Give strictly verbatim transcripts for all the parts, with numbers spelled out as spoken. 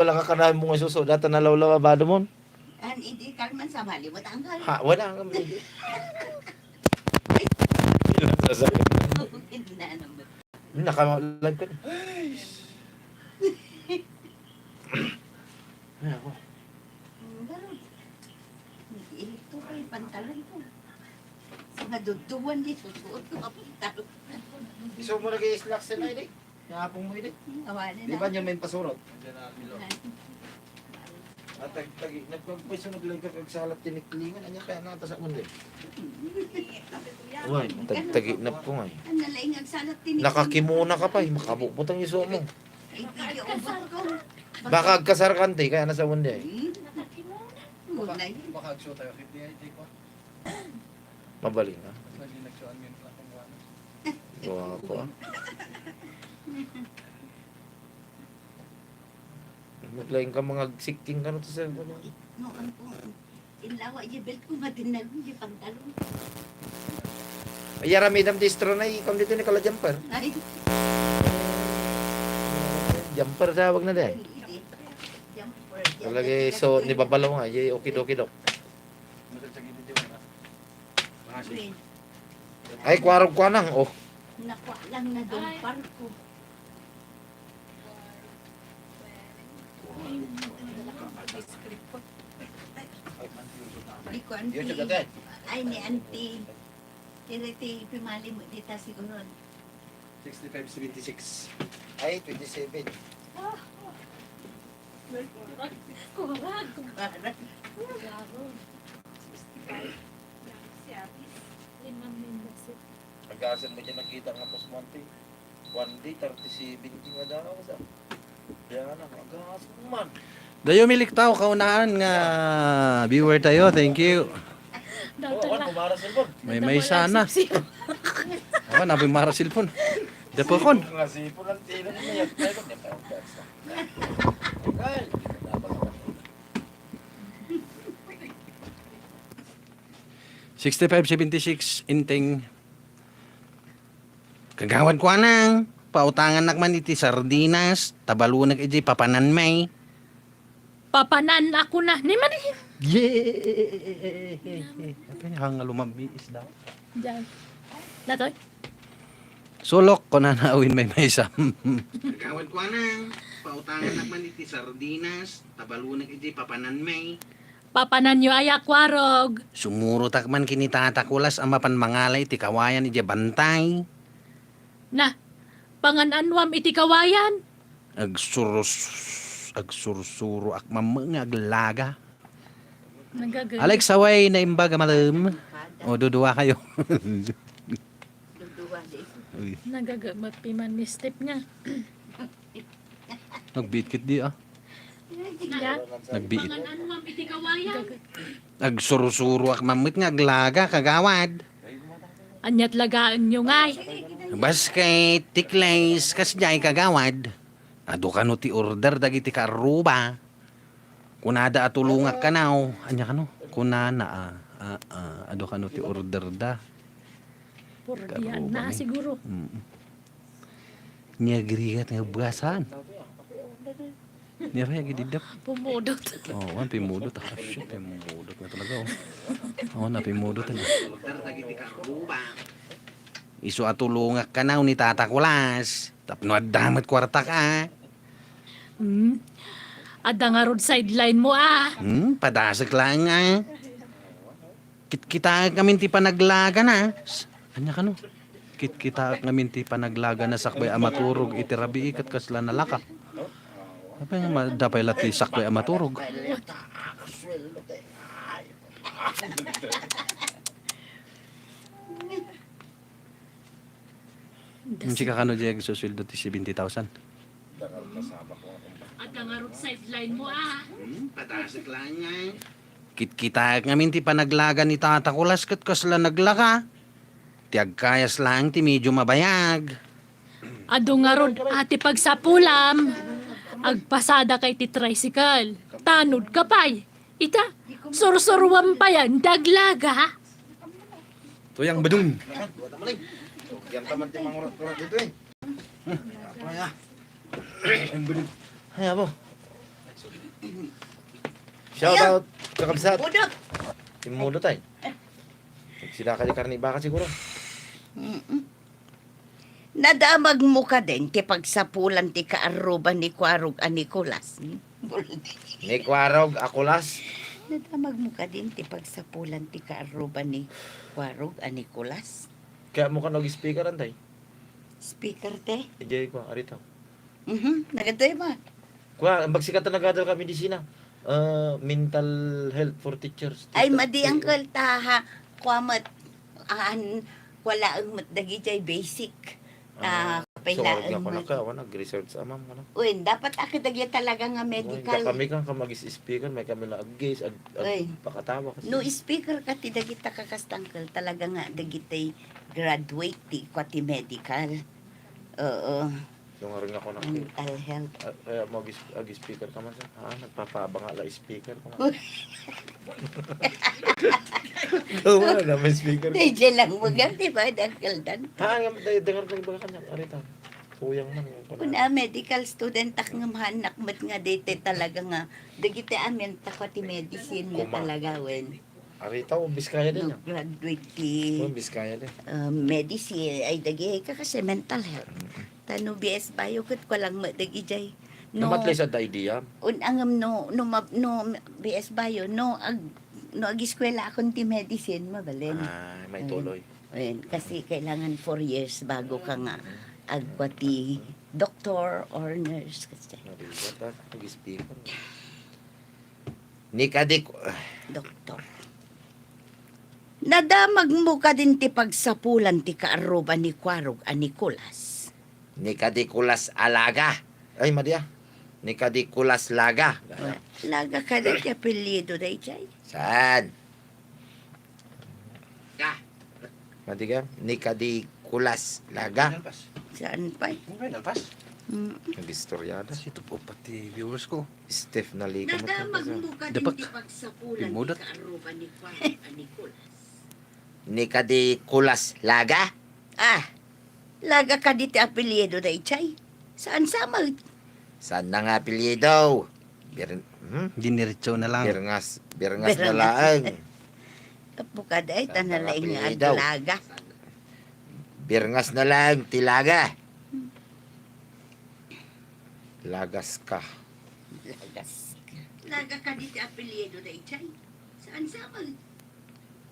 Wala ka kanahang mo nga isuso, data nalawlaw a bado mon. An, idi kalman sa bali mo tanggal. Ha, wala nga mo idi. Naka-live ka na. Ay, ako. Mm, pero, nag-ilit ko kay pantalon ko. Sa madudduan di susuot ko nga pantalon. Iso mo lagi slacks na, idi? Nga apong mo, idi? Awan na. Di ba niya may pasurot? Awan. At tag-, tagi, nagpagpaiso, naglaing ka kag salat tiniklingan, anya kaya nata sa kundi? Uy, tag-, taginap ko nga eh. Ang nalaing ang salat tiniklingan. Nakakimuna ka pa eh, makabupot ang iso mo. Ay, video ubot ko. Baka agkasar ka, ante, kaya nasa kundi eh. Hmm? Baka, baka agsuot tayo, fifty ay, di ko. Mabalin na. Lagi nagsuan yun, wala kang wala. Gawa ko, ah. Naglaing ka mga sikking ka na to sa, ano? No, ano po? Inlawa, di belt ko, matinag, di pantalon. Ay, aramidam distro na, ikaw dito ni kala jumper. Ay. Jumper tawag na di. Hindi. Jumper. Talaga, so, ni Babalaw nga, di okidokidok. Ay, kuarog kuanang, oh. Nakuha lang na doon, parko. Di ko, auntie. Ay, ni auntie. Kaya ti pimali mo dita siguro. Sixty-five seventy-six. Ay, twenty-seven. Kuwarag. Kuwarag. Sixty-five. Limang membership. Agasan mo dyan nakita nga post monte. One day, thirty-seven nga daw, sa. Kaya na, agasan man. Dayo, milik tao, kaunaan nga viewer tayo. Thank you. Daw tala. May, may sana. Ako, nabi mara cellphone. Dapokon. Nga sipon ang tila na yan. Sixty-five seventy-six, inteng. Kagawad ko, anang, pautangannak man iti sardinas, tabalunak iti papanan may. Papanan ako na. Ni man eh. Yay! Apay, hanga lumambi isda. Diyan. Natoy? Sulok, kunana awin may maysam. Kagawad ko, anang, pautangannak man iti sardinas, tabalunak iti papanan may. Papananyo aya, kuarog? Sumurotak man ken ni Tata Kulas a mapan mangala iti kawayan idiay bantay. Na, pangan-anuam iti kawayan? Agsurus-, agsursuroak mammet nga aglaga. Nagaga- Alex, away, naimbag a malem. O, dudua kayo. Uy. Nagaga-, magpiman ni Step nga. Nagbiit ketdi, ah. Ya. Nagbiit. Pangan-anuam iti kawayan? Agsursuroak mammet nga aglaga, kagawad. Aniat lagaenyo ngay? Basket, tikles, kasdiay, kagawad. Adu kano ti order dagiti kaarruba. Kunada a tulongak kano. Ania kano? Kunana, ah, ah, ah, adu kano ti order da. Purdian na siguro. Mm. Nia agrigat nga buasan. Nia pay agididap. Pumudot. Oh, wan pimudot. Ah, shit, pimudot nga talaga, oh. Oh, na pimudot na. Isu a tulongak kano ni Tata Kulas. Tapno adda met kuartak, ah. Hmm. Adda ngarud sideline mo, ah. Hmm, padasek laeng, ah. Kitkitaek ngamin ti panaglagana. Ania kano? Kitkitaek ngamin ti panaglagana sakbay a maturog iti rabii ket kasla nalaka. Apay nga ma-, adda pay la ti sakbay a maturog. Sika kano diay agsusueldo ti seventy thousand? Adda ngarud sideline mo, ah. Hmm, padasek laeng, ah. Kitkitaek ngamin ti panaglaga ni Tata Kulas ket kasla naglaka. Ti agkayas laeng ti medyo mabayag. Adu ngarud a ti pagsapulam. Agpasadaka iti tricycle. Tanodka pay. Ita, sursuruam payan ti aglaga. Tuyang bedung. Yan taman ti mangurat-urat dito eh. Apa ya? Tuyang bedung. Ay, apo. Shout out, kakabsat. Budot. Immudot ay. Nagsida ka di karne baka siguro. Mm-mm. Nadamagmo kadin ti pagsapulan ti kaarruba ni Kuarog a Nicolas. Hmm? Ni Kuarog a Kulas. Nadamagmo kadin ti pagsapulan ti kaarruba ni Kuarog a Nicolas. Kayatmo kan ag-speaker, antay? Speaker, te? Ijay ko, arita. Mhm, nagatoy ma. Kua, magsika ta nagadal ka medisina. Ah, mental health for teachers. Ay, madi, uncle, ta, ha. Kua met, aan, wala ang met dagiti basic. Ah, ah, so, kailangan nga, kuna met. Ka, wala, nag-research, amam, wala. Uy, dapat ako dagiti talaga nga medical. Uy, kami kan, ka mag-speaker, may kami na ag-guest, ag-, ag-, uy, pakatawa kasi. No speaker ka ti dagita kakastangkel, talaga nga dagiti graduate ti, kua ti medical. Oo. Yung nga rin ako na. Mental health. Ah, kaya mag-, ag-speaker ka man, sir. Ah, nagpapaabang ala speaker ka man. Gawa na, may speaker ka. Di, di lang mo gan, di ba? Dangkal dan. Ah, nga, di, di nga rin ba kanya? Arita. Tuyang man, yung kuna. Kuna, medical student ak nga mahanak met nga dito talaga nga. Dagiti amin, tako ti medicine nga talaga, wen. Arita, o Biskaya din, no, ah. Graduate ti, oh, Biskaya din. Ah, medicine, ay, dagi, ay, kakasi mental health. Mm. Ta no B S Bayo, ket kulang mo, dagi, jay. No, no, at least, adda idea. Un, angem, no, no, mab-, no, B S Bayo, no, ag-, no, ag-eskwela akon ti medicine, mabalin. Ah, may tuloy. Wen, kasi kailangan four years bago ka nga agkua ti doctor or nurse, kasi. Narigat, ah, ag-speaker. Ni kadi ku-, doktor. Nadamagmo kadin ti pagsapulan ti kaarruba ni Kuarog a Nicolas. Ni kadi Kulas a Laga. Ay, madi, ah. Ni kadi Kulas Laga. Laga kada ti apelyido dayjay. Saan? Ka. Madi ka? Ni kadi Kulas Laga. Nalpas. Saan pa? Ano ba, nalpas? Mm. Nag-istorya na. Kasi ito po pati viewers ko. Steph, nalika mo. Nadamagmo kadin ti pagsapulan ti kaarruba ni Kuarog a Nicolas. Ni kadi Kulas Laga? Ah, Laga kadi ti apelyido dayjay? Saan sa met? Saan na nga apelyido? Bir-, hmm? Diniretso na lang. Birngas, Birngas na laeng. Apo ka, day, ta nalaing nga apelyido. Aglaga. Birngas na laeng ti Laga. Lagas ka. Lagas ka. Laga kadi ti apelyido dayjay? Saan sa met?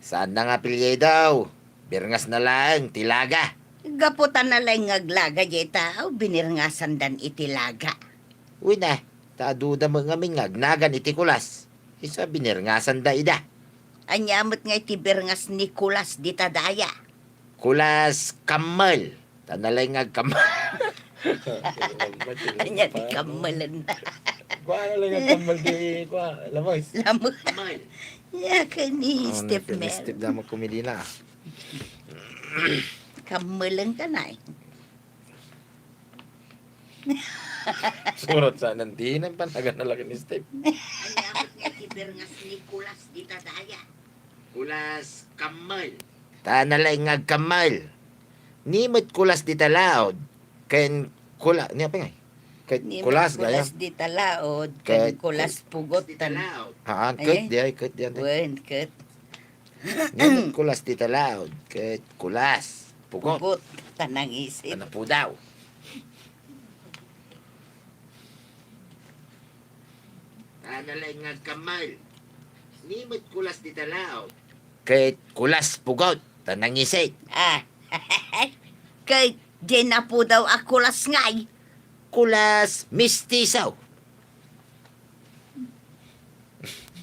Saan na nga apelyido? Birngas na laeng ti Laga. Gapu ta nalaing nga aglaga jay tao, binirngasandan iti Laga. Uy na, ta aduda met ngamin nga agnagan iti Kulas. Isu a binirngasanda ida. Ania met nga iti birngas ni Kulas dita daya? Kulas Kammel. Ta nalaing nga agkammel. Ania ti kammelen? Kua, nalaing nga agkammel ti, kua, lamus. Lamus. Kammel. Ya, ken ni Steve Mel. Steve da magkomedi na. Kammelen ka na eh. Surat sa nanti, nang panagan na lagi ni Steve. Ania met nga ti birngas ni Kulas dita daya? Kulas Kammel. Ta nalaing nga agkammel. Ni met Kulas dita laod. Ken Kula-, ni apa ngay? Ket Kulas, gayam. Ni met Kulas dita laod, ken Kulas Pugot tan. Haan, ket di ay, ket di ay. Wen, ket. Ni met Kulas dita laod, ket Kulas Pugot. Pugot tan nangisit. Tan napudaw. Ta nalaing nga agkammel. Ni met Kulas dita laod. Ket Kulas Pugot tan nangisit. Ah. Ket di napudaw a Kulas ngay. Kulas Mistiso.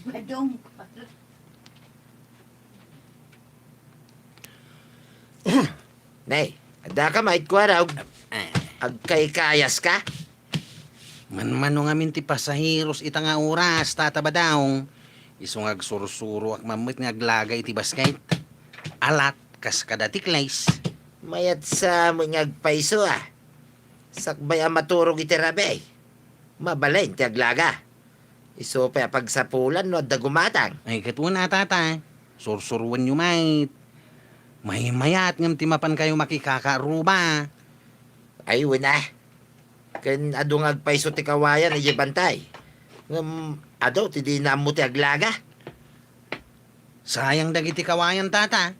Badong. Nay, adda ka met, Kuarog? Eh. Agkaykayas ka? Manmano ngamin ti pasaheros ita nga oras, Tata Badong. Isu nga agsursuroak man met nga aglaga iti basket. Alat, kas kada ti Clays. Mayat sa met nga agpayso, ah. Sakbay a maturog iti rabii. Mabalin ti aglaga. Isu pay a pagsapulan no adda gumatang. Ay, ket una, Tata. Sursuruenyo met. Maymayat ngem ti mapankayo makikakaarruba. Ay, una. Ken adu nga agpayso ti kawayan, idiay bantay. Ngem adu ti dina ammo ti aglaga. Sayang dagiti kawayan, tata.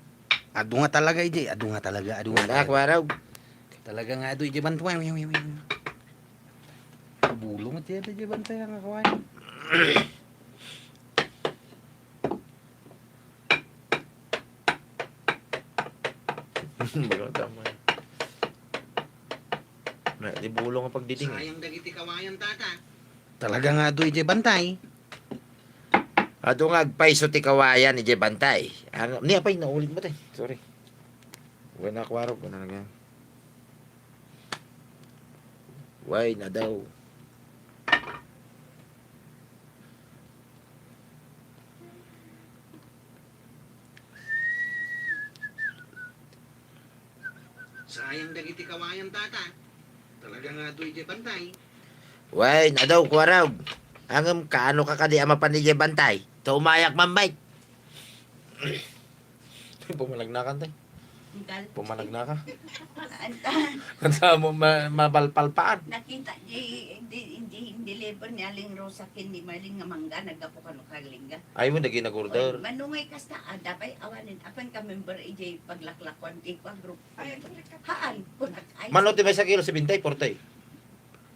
Adu nga talaga, ijay. Adu nga talaga, adu nga talaga. Wala, kuarog. Talaga nga adu, ijay, bantuay. Wi, wi, wi. Bulong ti adu, ijay, bantuay, nga kawayan. Baga tama. Na, di bulong ang pagdiding, eh. Sayang dagiti kawayan, tata. Talaga nga adu ijay bantay. Adu nga agpayso ti kawayan ijay bantay. Ang, ni apay, naulit mo, te. Sorry. Wala na, kuarog, wala na ganyan. Way na daw. Sayang dagiti kawayan, tata. Talaga nga adu ijay bantay. Way na daw, kuarog. Angem, kaano ka kadi a mapan ijay bantay? Ta umayak man, Mike. Pumanagnakan, te. Enggal. Pumanagna ka. Anta. Anta mo ma-, mabalpalpaan. Nakita di, di, di, deliver ni Aling Rosa ken ni Marlene nga mangga, naggapu kano kalingga. Ay, mo, naging nag-order. Oy, manungay kasta, ah, dapay awanen, apan ka member ijay paglaklakon, ti kwa group. Ay, haan, kunak, ay. Mano ti may sa kilo, seventy, forty?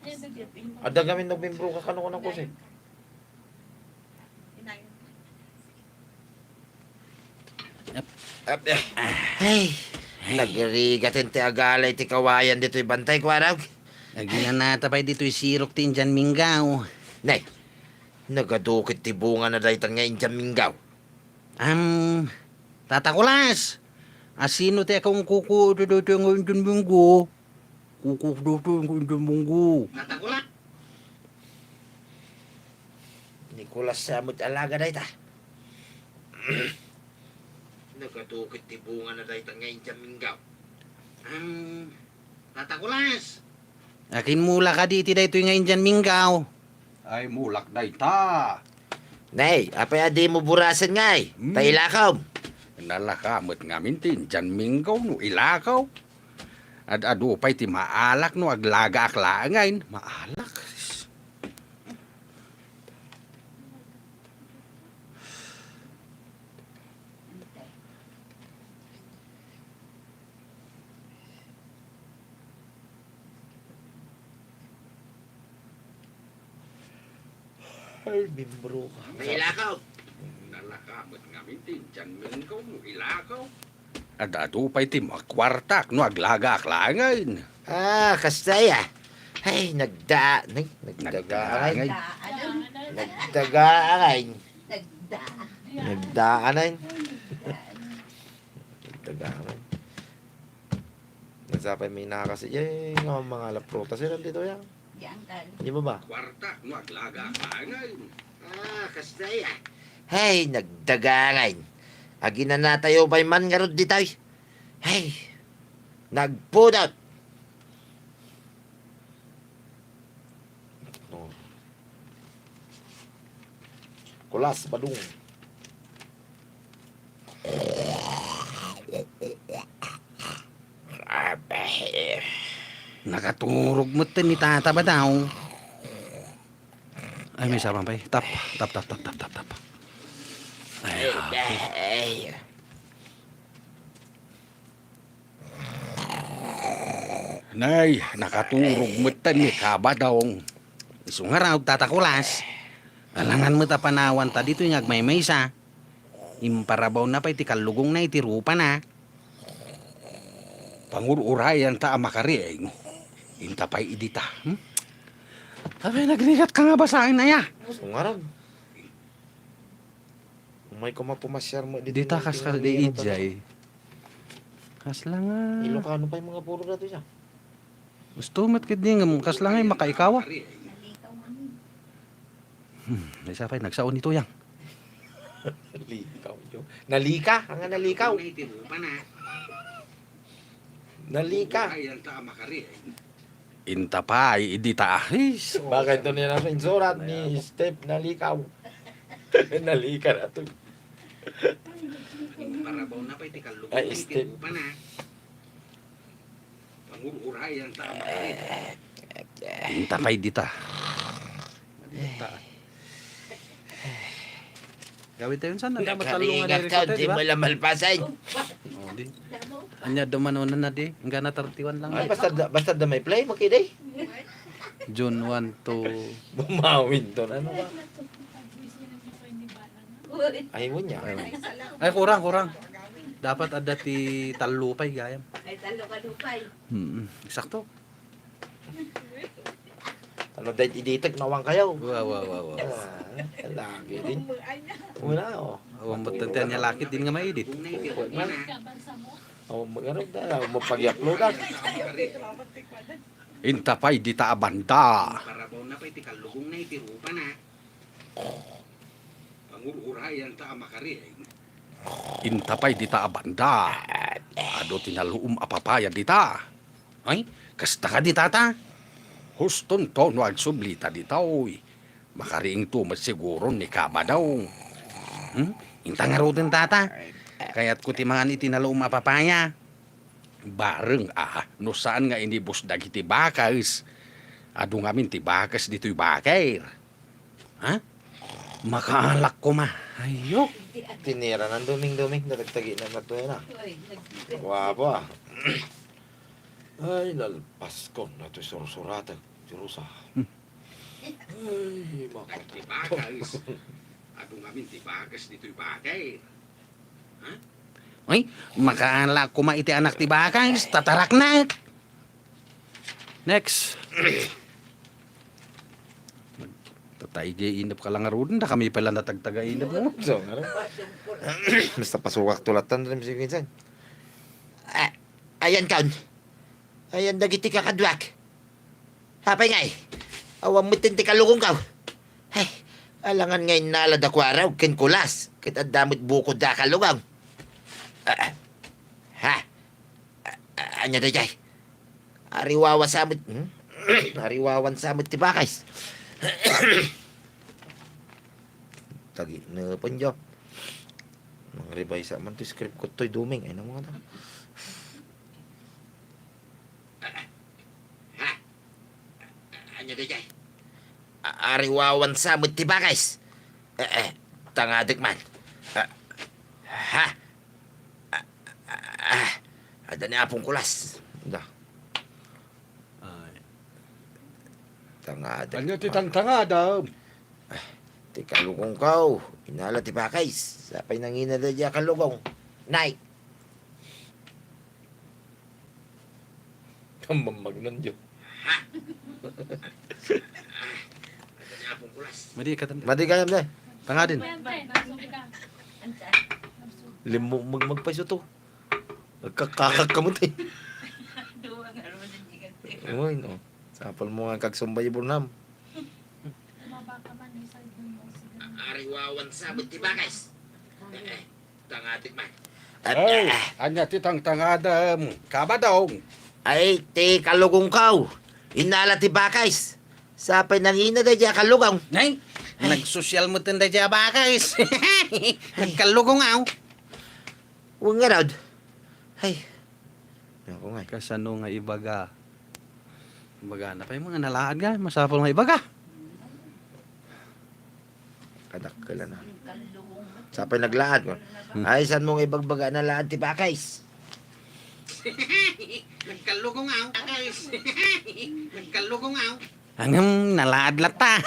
Ay, sige, pin- Adda gamin nagmembro ka, kano, kano, kusi? Ay, nagrigat ti agalay ti kawayan ditoy bantay, kuarog. Aginanata pay ditoy sirok ti Indian minggaw. Nay, nagadukit ti bunga na daytan nga Indian minggaw. Am, Tata Kulas, asino ti akong kuko iti daytoy nga Indian minggaw? Kuko daytoy nga Indian minggaw. Tata Kulas. Ni Kulas sa met alaga dayta. Nagadukit ti bunga na dayta nga Indian minggaw. Ang Tata Kulas. Akin mula ka diti daytoy nga Indian minggaw? Ay, mulak dayta. Nay, apay a di mo burasen ngay? Hmm. Ta ilakaw. Nalaka met ngamin ti Indian minggaw no ilakaw. Ad-adu pay ti maalak no aglagaak laengen. Maalak? Ay, membro ka. Ilakaw. Nalaka met ngamin ti Indian minggaw no ilakaw. Ad-adu pay ti makuartak no aglagaak laengen. Ah, kasta ya. Ay, nagda-, nay, nagdaga ngay. Nagdaga ngay. Nagdaga ngay. Nagda-, nagda-, nay. Nagdaga ngay. Nagsapay may nakasi, eh, nga mga laprutas, eh, nandito yan. Di angkal. Di ba ba? Kuartak no aglaga, angay. Ah, kasta ya. Hey, nagdaga ngay. Aginanatayo pay man ngarud ditoy. Hey, nagpudot. Oh. Kulas, badung. Nakaturog met ni Tata Badaw. Ay, may sabang pay. Tap, tap, tap. Ay, ay. Nay, nakaturog met ni Kabadong. Isu ngarud, Tata Kulas. Alangan met a panawan ta ditoy nga agmaymaysa. Imparabawna pay ti kallugongna iti rupana. Pangur-urayanta a makariing. Inta pay idita. Hmm? Abay, nagrigat ka nga basaen, aya. Isu ngarud. Umay koma pumasyar mo dita. Dita kas, kas di ijay. Kasla nga. Ilocano pay mga puro datoy siya. Gusto met ket di nga, kasla nga makaikaw. Hmm, isa pay, nagsao ni Tuyang. Likaw, jo. Nalika, ang nalikaw. Nalika. Inta pay, idi ta ahis. Bakit to niya nasa insurat ni Step nalikaw? Nalika na to. Parabaw na pa iti kallugan. Ay, Step. Pangur-urayan ta. Inta pay dita. Dita. Gawid tayo, san? Nakalingat ka, di mo lang malpasan. Oh, di. Anya, dumanon na di. Hanggang na thirty-one lang. Ay, basta da, basta da may play, makidi. June one to Bumawin to. Ano ba? Ay, mo niya. Ay, kurang, kurang. Dapat ada ti tallo pay, gayam. Ay, tallo ka lupay. Mm, sakto. Ano, dahil iditek, nawang kayo. Wa, wa, wa, wa. Ah, lagi din. Wala, oh. Awan mo tantian niya lakit din nga maidit. Awan mo, ano, awan mo pag-i-upload, ah. Inta pay dita a banda. Parabaw na pay ti kallugong na iti rupa na. Pangur-urayan ta a makariing. Inta pay dita a banda. Adu ti naluom a papaya dita. Ay, kasta ka dita ta? Huston to no agsublita dita, oy. Makariing to met siguro ni Kabadaw. Hmm? Inta ngaruden tata. Kayat ko ti mangan iti naluom a papaya. Bareng a, no saan nga inibus dagiti bakes, adu ngamin ti bakes ditoy baker. Ha? Makaalak koma. Ayo. Tinira nan duming-duming, natagtagi na natuya na. Guapo, ah. Ay, lalpas ko na ito sursuratek, Jerusa. Hmm. Ay, maka- Ti bakes. Adu ngamin ti bakes ditoy baker. Ay, makaala koma iti anak ti bakes, tataraknak. Next. Tatay, inep ka lang ngaruden, da kami pala natagtaga inep mo. So, ngaro. Basta pasukak tulatan, sige, minsan. Ah, ayan kan. Ayan dagiti kakaduak. Apay ngay, awan metten ti kallugongko. Ay, alangan nga innala da Kuarog ken Kulas, ket adda met bukodda a kallugong. Ah, ah. Ha? Ah, ah, ania daydiay? Ariwawan sa met, hmm? Ariwawan sa met ti bakes. Taginepen, jo. Mangrevise man ti script ko toy duming. Ay, namo nga. Ha? Ania daydiay? A-, ariwawan sa met ti bakes. Eh, eh, tangadek man. Ah, ha? Ah, ah, ah, adda ni Apong Kulas. Da. Ay. Tangadek man. Ania ti tangtangadam? Ah, ti kallugongko. Innala ti bakes. Sapay nangina daydiay a kallugong. Nay. Ang mamagnan, jo. Madi ka tan-, Madi kayam, day. Tangadin. Limmo magmagpaiso to. Nagkakakak ka mo, te. Uy, no. Sapal mo nga kagsumbay, Burnham. Ariwawan sa met ti bakes. Tangatik man. Ay, ania ti tangtangadam, Kabadong? Ay, ti kallugongko. Innala ti bakes. Sapay nangina daydiay a kallugong. Nay, ay. Nagsosyal metten daydiay a bakes. Nagkallugong, aw. Wen ngarud. Ay. Ako nga, eh. Kasano nga ibaga? Ibaga na pay mga nalaad nga, masapul nga ibaga. Kadakkel na. Sapay naglaad ko. Hmm. Ay, saan mo nga ibagbaga na laad ti bakes? Nagkallugong aw, bakes. Nagkallugong aw. Angem, nalaad latta.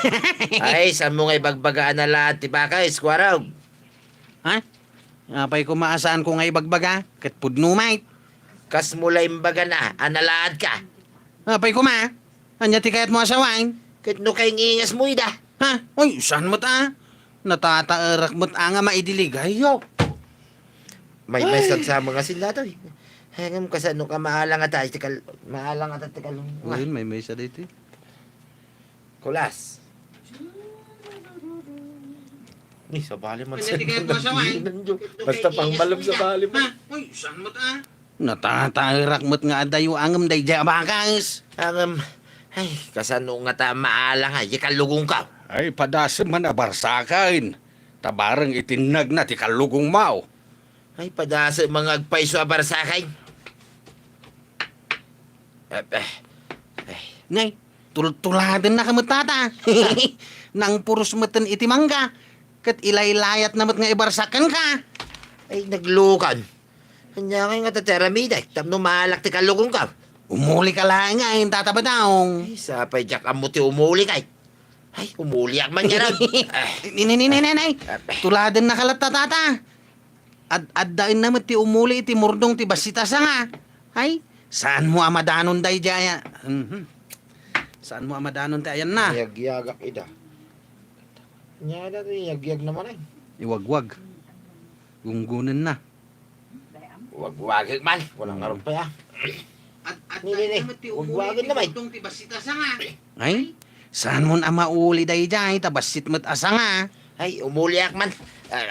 Ay, saan mo nga ibagbaga na laad ti bakes, Kuarog? Ha? Apay koma a saanko nga ibagbaga, ket pudno met. Kasmo la imbagana a nalaadka. Apay koma, ania ti kayatmo a sawen? Ket no kaingingasmo ida. Ha? Uy, saan met a? Natataerak met a nga maidiligayyo. Maymaysa sa mga sila to, eh. Ngem kasano ka maalangat, ay, tikal-, maalangat at tikal-, Ngayon, maymaysa daytoy. Kulas. Ni, sabali man. Ania ti kayatmo a sawen? Basta pangmalem, sabali man. Ha? Uy, saan met a? Natataerak met nga adayo angem daydiay a bakes. Angem, ay, kasano ngata maalang, ay, kallugongko? Ay, padasem man a barsaken. Ta bareng itinnagna ti kallugongmo. Ay, padasem nga agpayso a barsaken. Eh, eh, eh. Nay, tultuladennak met tata. Nangpuros metten iti mangga. Ket ilaylayatna met nga ibarsak kenka. Ay, naglukan. Ania ngay nga ti aramidek tapno maalak ti kallugongko? Umulika laeng nga, Tata Badong. Ay, sapay diak ammo ti umuli kay. Ay, umuliak man ngarud. Ay. Ni, ni, ni, ni, ni, ni. Ay. Tuladennaka latta, Tata. Ad-, addaenna met ti umuli iti murdong ti bassit a sanga. Ay, saanmo a madanon daydiay a-, mhm. Saanmo a madanon ti ayanna. Yagyagak ida. Ania daytoy, yagyag naman ay. Iwagwag. Gunggonenna. Wagwagek man. Wala nga rupa ya. At, at Ni, ni, ni. Wagwagen na, bay. Ay, saanmon a mauli daydiay, ta bassit met a sanga. Ay, umuliak man. Ah,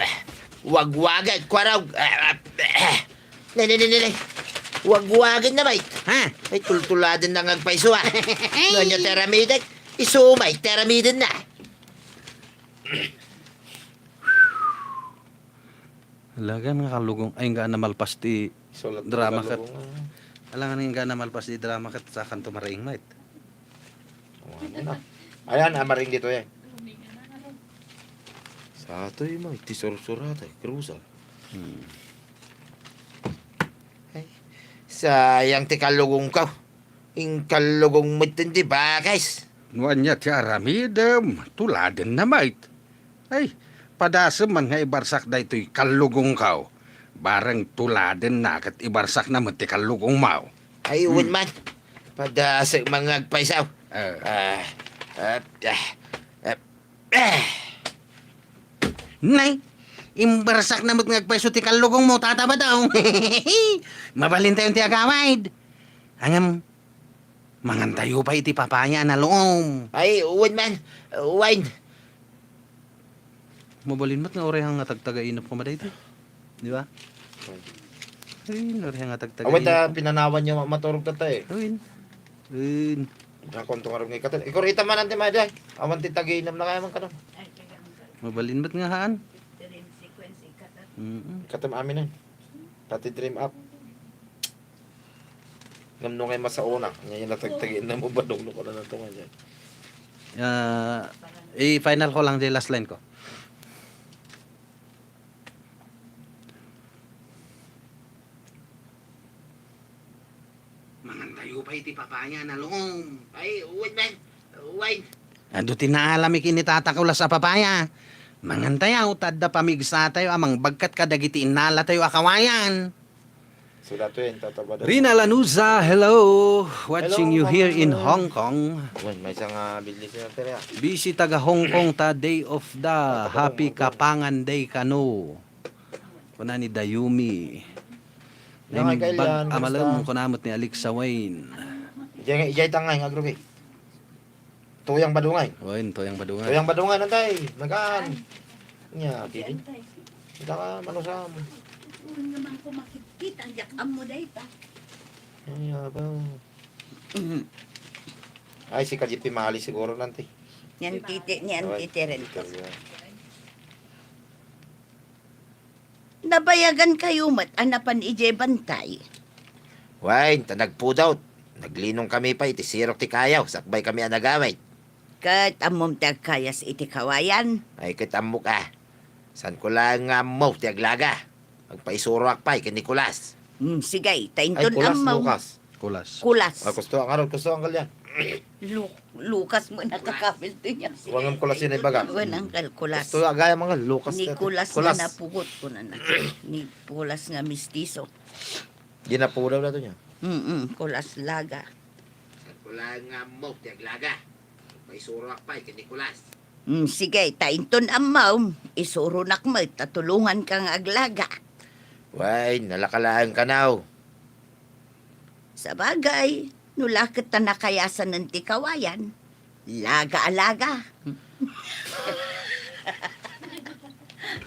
wagwagek, kuarog. Ah, ah, ni, ni, ni, ni, ni. Wagwagen na, bay. Ha? Ay, tultuladen na nga agpayso, ah. Ania ti aramidek? Isu, bay, ti aramiden na. Alagan nga kallugong, ay, nga namalpas ti Sulat drama ti ket kallugong, ah. Alangan nga namalpas ti drama ket sakanto maraing met. O, ano na? Ayan, ah, maraing dito, eh. Satoy mo, iti sursura, tay, cruiser. Hmm. Ay, sayang ti kallugongko. Inkallugong met ti bakes. No ania ti aramidem, tuladenna met. Ay, padasem man nga ibarsak daytoy kallugongko. Bareng tuladenna ket ibarsakna met ti kallugongmo. Ay, wen Hmm. man. Padasek man nga agpayso. Eh. Ah, ah, ah, ah, ah. Nay, imbarsakna met nga agpayso ti kallugongmo, Tata Badong. Mabalintayon ti agawid. Ngem, mangantayo pay iti papaya a naluom. Ay, wen man. Wen. Mabalin met nga uray nga tagtagainep koma daytoy. Di ba? Ay, uray nga tagtagainep. Awan ta pinanawan niya ma-, maturog tatta eh. Uy. Uy. Nakon to nga rin nga ikatal. Ikurita man ang timada. Awan ti taginam na kaya man kanon. Mabalin met nga haan. Mm-mm. Ikatam amin eh. Pati dream up. Ngem no ngay masaona, ngay natagtagin na mo badong no kuna nato nga dyan. Ah, i-final ko lang di last line ko. Mangantayo pay iti papaya a naluom. Ay, wen man. Wen. Adu ti naalami ken ni Tata Kulas a papaya. Mangantayo, ta adda pamigsatayo a mangbagkat kadagiti innalatayo a kawayan. Sila to yan, Tata Badong. Rina Lanuza, hello. Watching Hello, you here in Ma'am. Hong Kong. Wen, may isang, ah, business na tayo, ah. Busy taga Hong Kong ta, day off da. Tata Badong, Happy Ma'am. Kapangan Day kano. Kuna ni Dayumi. Nangay Naimbag kailan, a malem, kumusta? Kuna met ni Alexa Wayne. Ijay, ijay tangay, nga agrugi. Tuyang Badungay. Wen, Tuyang Badungay. Tuyang Badungay, nantay. Magaan. Nya, Adi, pili. Antay. Kita ka, manusam. Uy, naman ko makikita, diak ammo day pa. Ay, apa? Mhm. Ay, si Kaji pimali siguro nanti. Yan titi, ni Awan, Auntie Teren. Titi, yan. Nabayagan kayo met a napan idiay bantay? Wen, ta nagpudot. Naglinong kami pay iti sirok ti kayaw, sakbay kami a nagawid. Ket ammom ti agkayas iti kawayan? Ay, ket ammok a. Saan ko laeng nga ammo ti aglaga? Agpaisuroak pay ken ni Kulas. Hmm, sige, ta inton Ay, Kulas, ammo. Lukas. Kulas. Kulas. Ah, kusto, ang aron, kusto, ang kalyan. Lu-, Lukas mo nakakapil to niya. Wangam Kulas yun ay baga. Wen, Uncle Kulas. Kusto, agaya mga Lukas Ni na to. Kulas Kulas. Nga napugot ko na na. Ni Kulas nga mistiso. Ginapudaw na to niya. Mm-mm, Kulas Laga. Saan ko laeng nga ammo ti aglaga? Paisuroak pay ken ni Kulas. Mm, sige, ta inton ammom, isuronak met ta tulonganka nga aglaga. Wen, nalaka laeng kanaw. Sabagay, no la ket ta nakayasanen ti kawayan, laga a laga.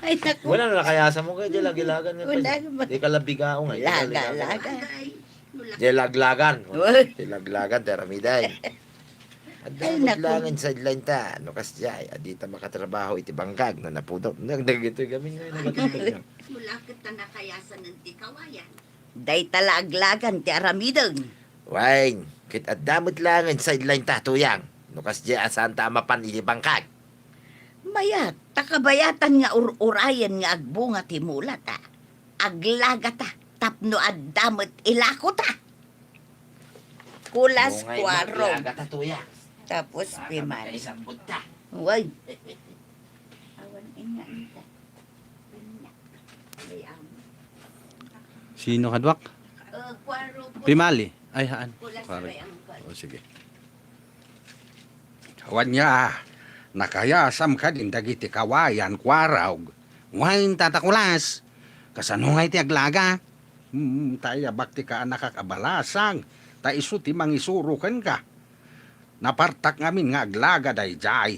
Ay, naku. Wala na nakayasan mo kay, di lagilagan nga Wala pa. Naman. Di ka labigaong, ay, di Laga, lagilagan. Laga. Di laglagan. Uy. Di laglagan, ti aramidem. Adda Ay, naku. Langen sideline ta. No, kas jay, adita makatrabaho iti bangkag, no, napudot. Nagdagitoy kami nga, nagdagitoy. Mula kita nakayasan ng tikawayan. Dayta la aglagan ti aramidem. Wen, ket adda met langen sideline ta, Tuyang. No, kas jay, asanta a mapan iti bangkag. Payat, ta kabayatan nga ur-urayen nga agbunga ti mulata. Aglagata, tapno adda met ilakota. Kulas, kuarog. Aglagata, tuya. Tapos pimal. Way. Awan inga nita. Sino kaduak? Pimali. Ay, haan. Kuarog. O, sige. Wen nia, nakayasam kadin dagiti kawayan, kuarog. Wen, Tata Kulas, kasano ngay ti aglaga? Hmm, ta ayabak ti kaanakak a balasang, ta isu ti mangisuro kenka. Napartak ngamin nga aglaga daydiay.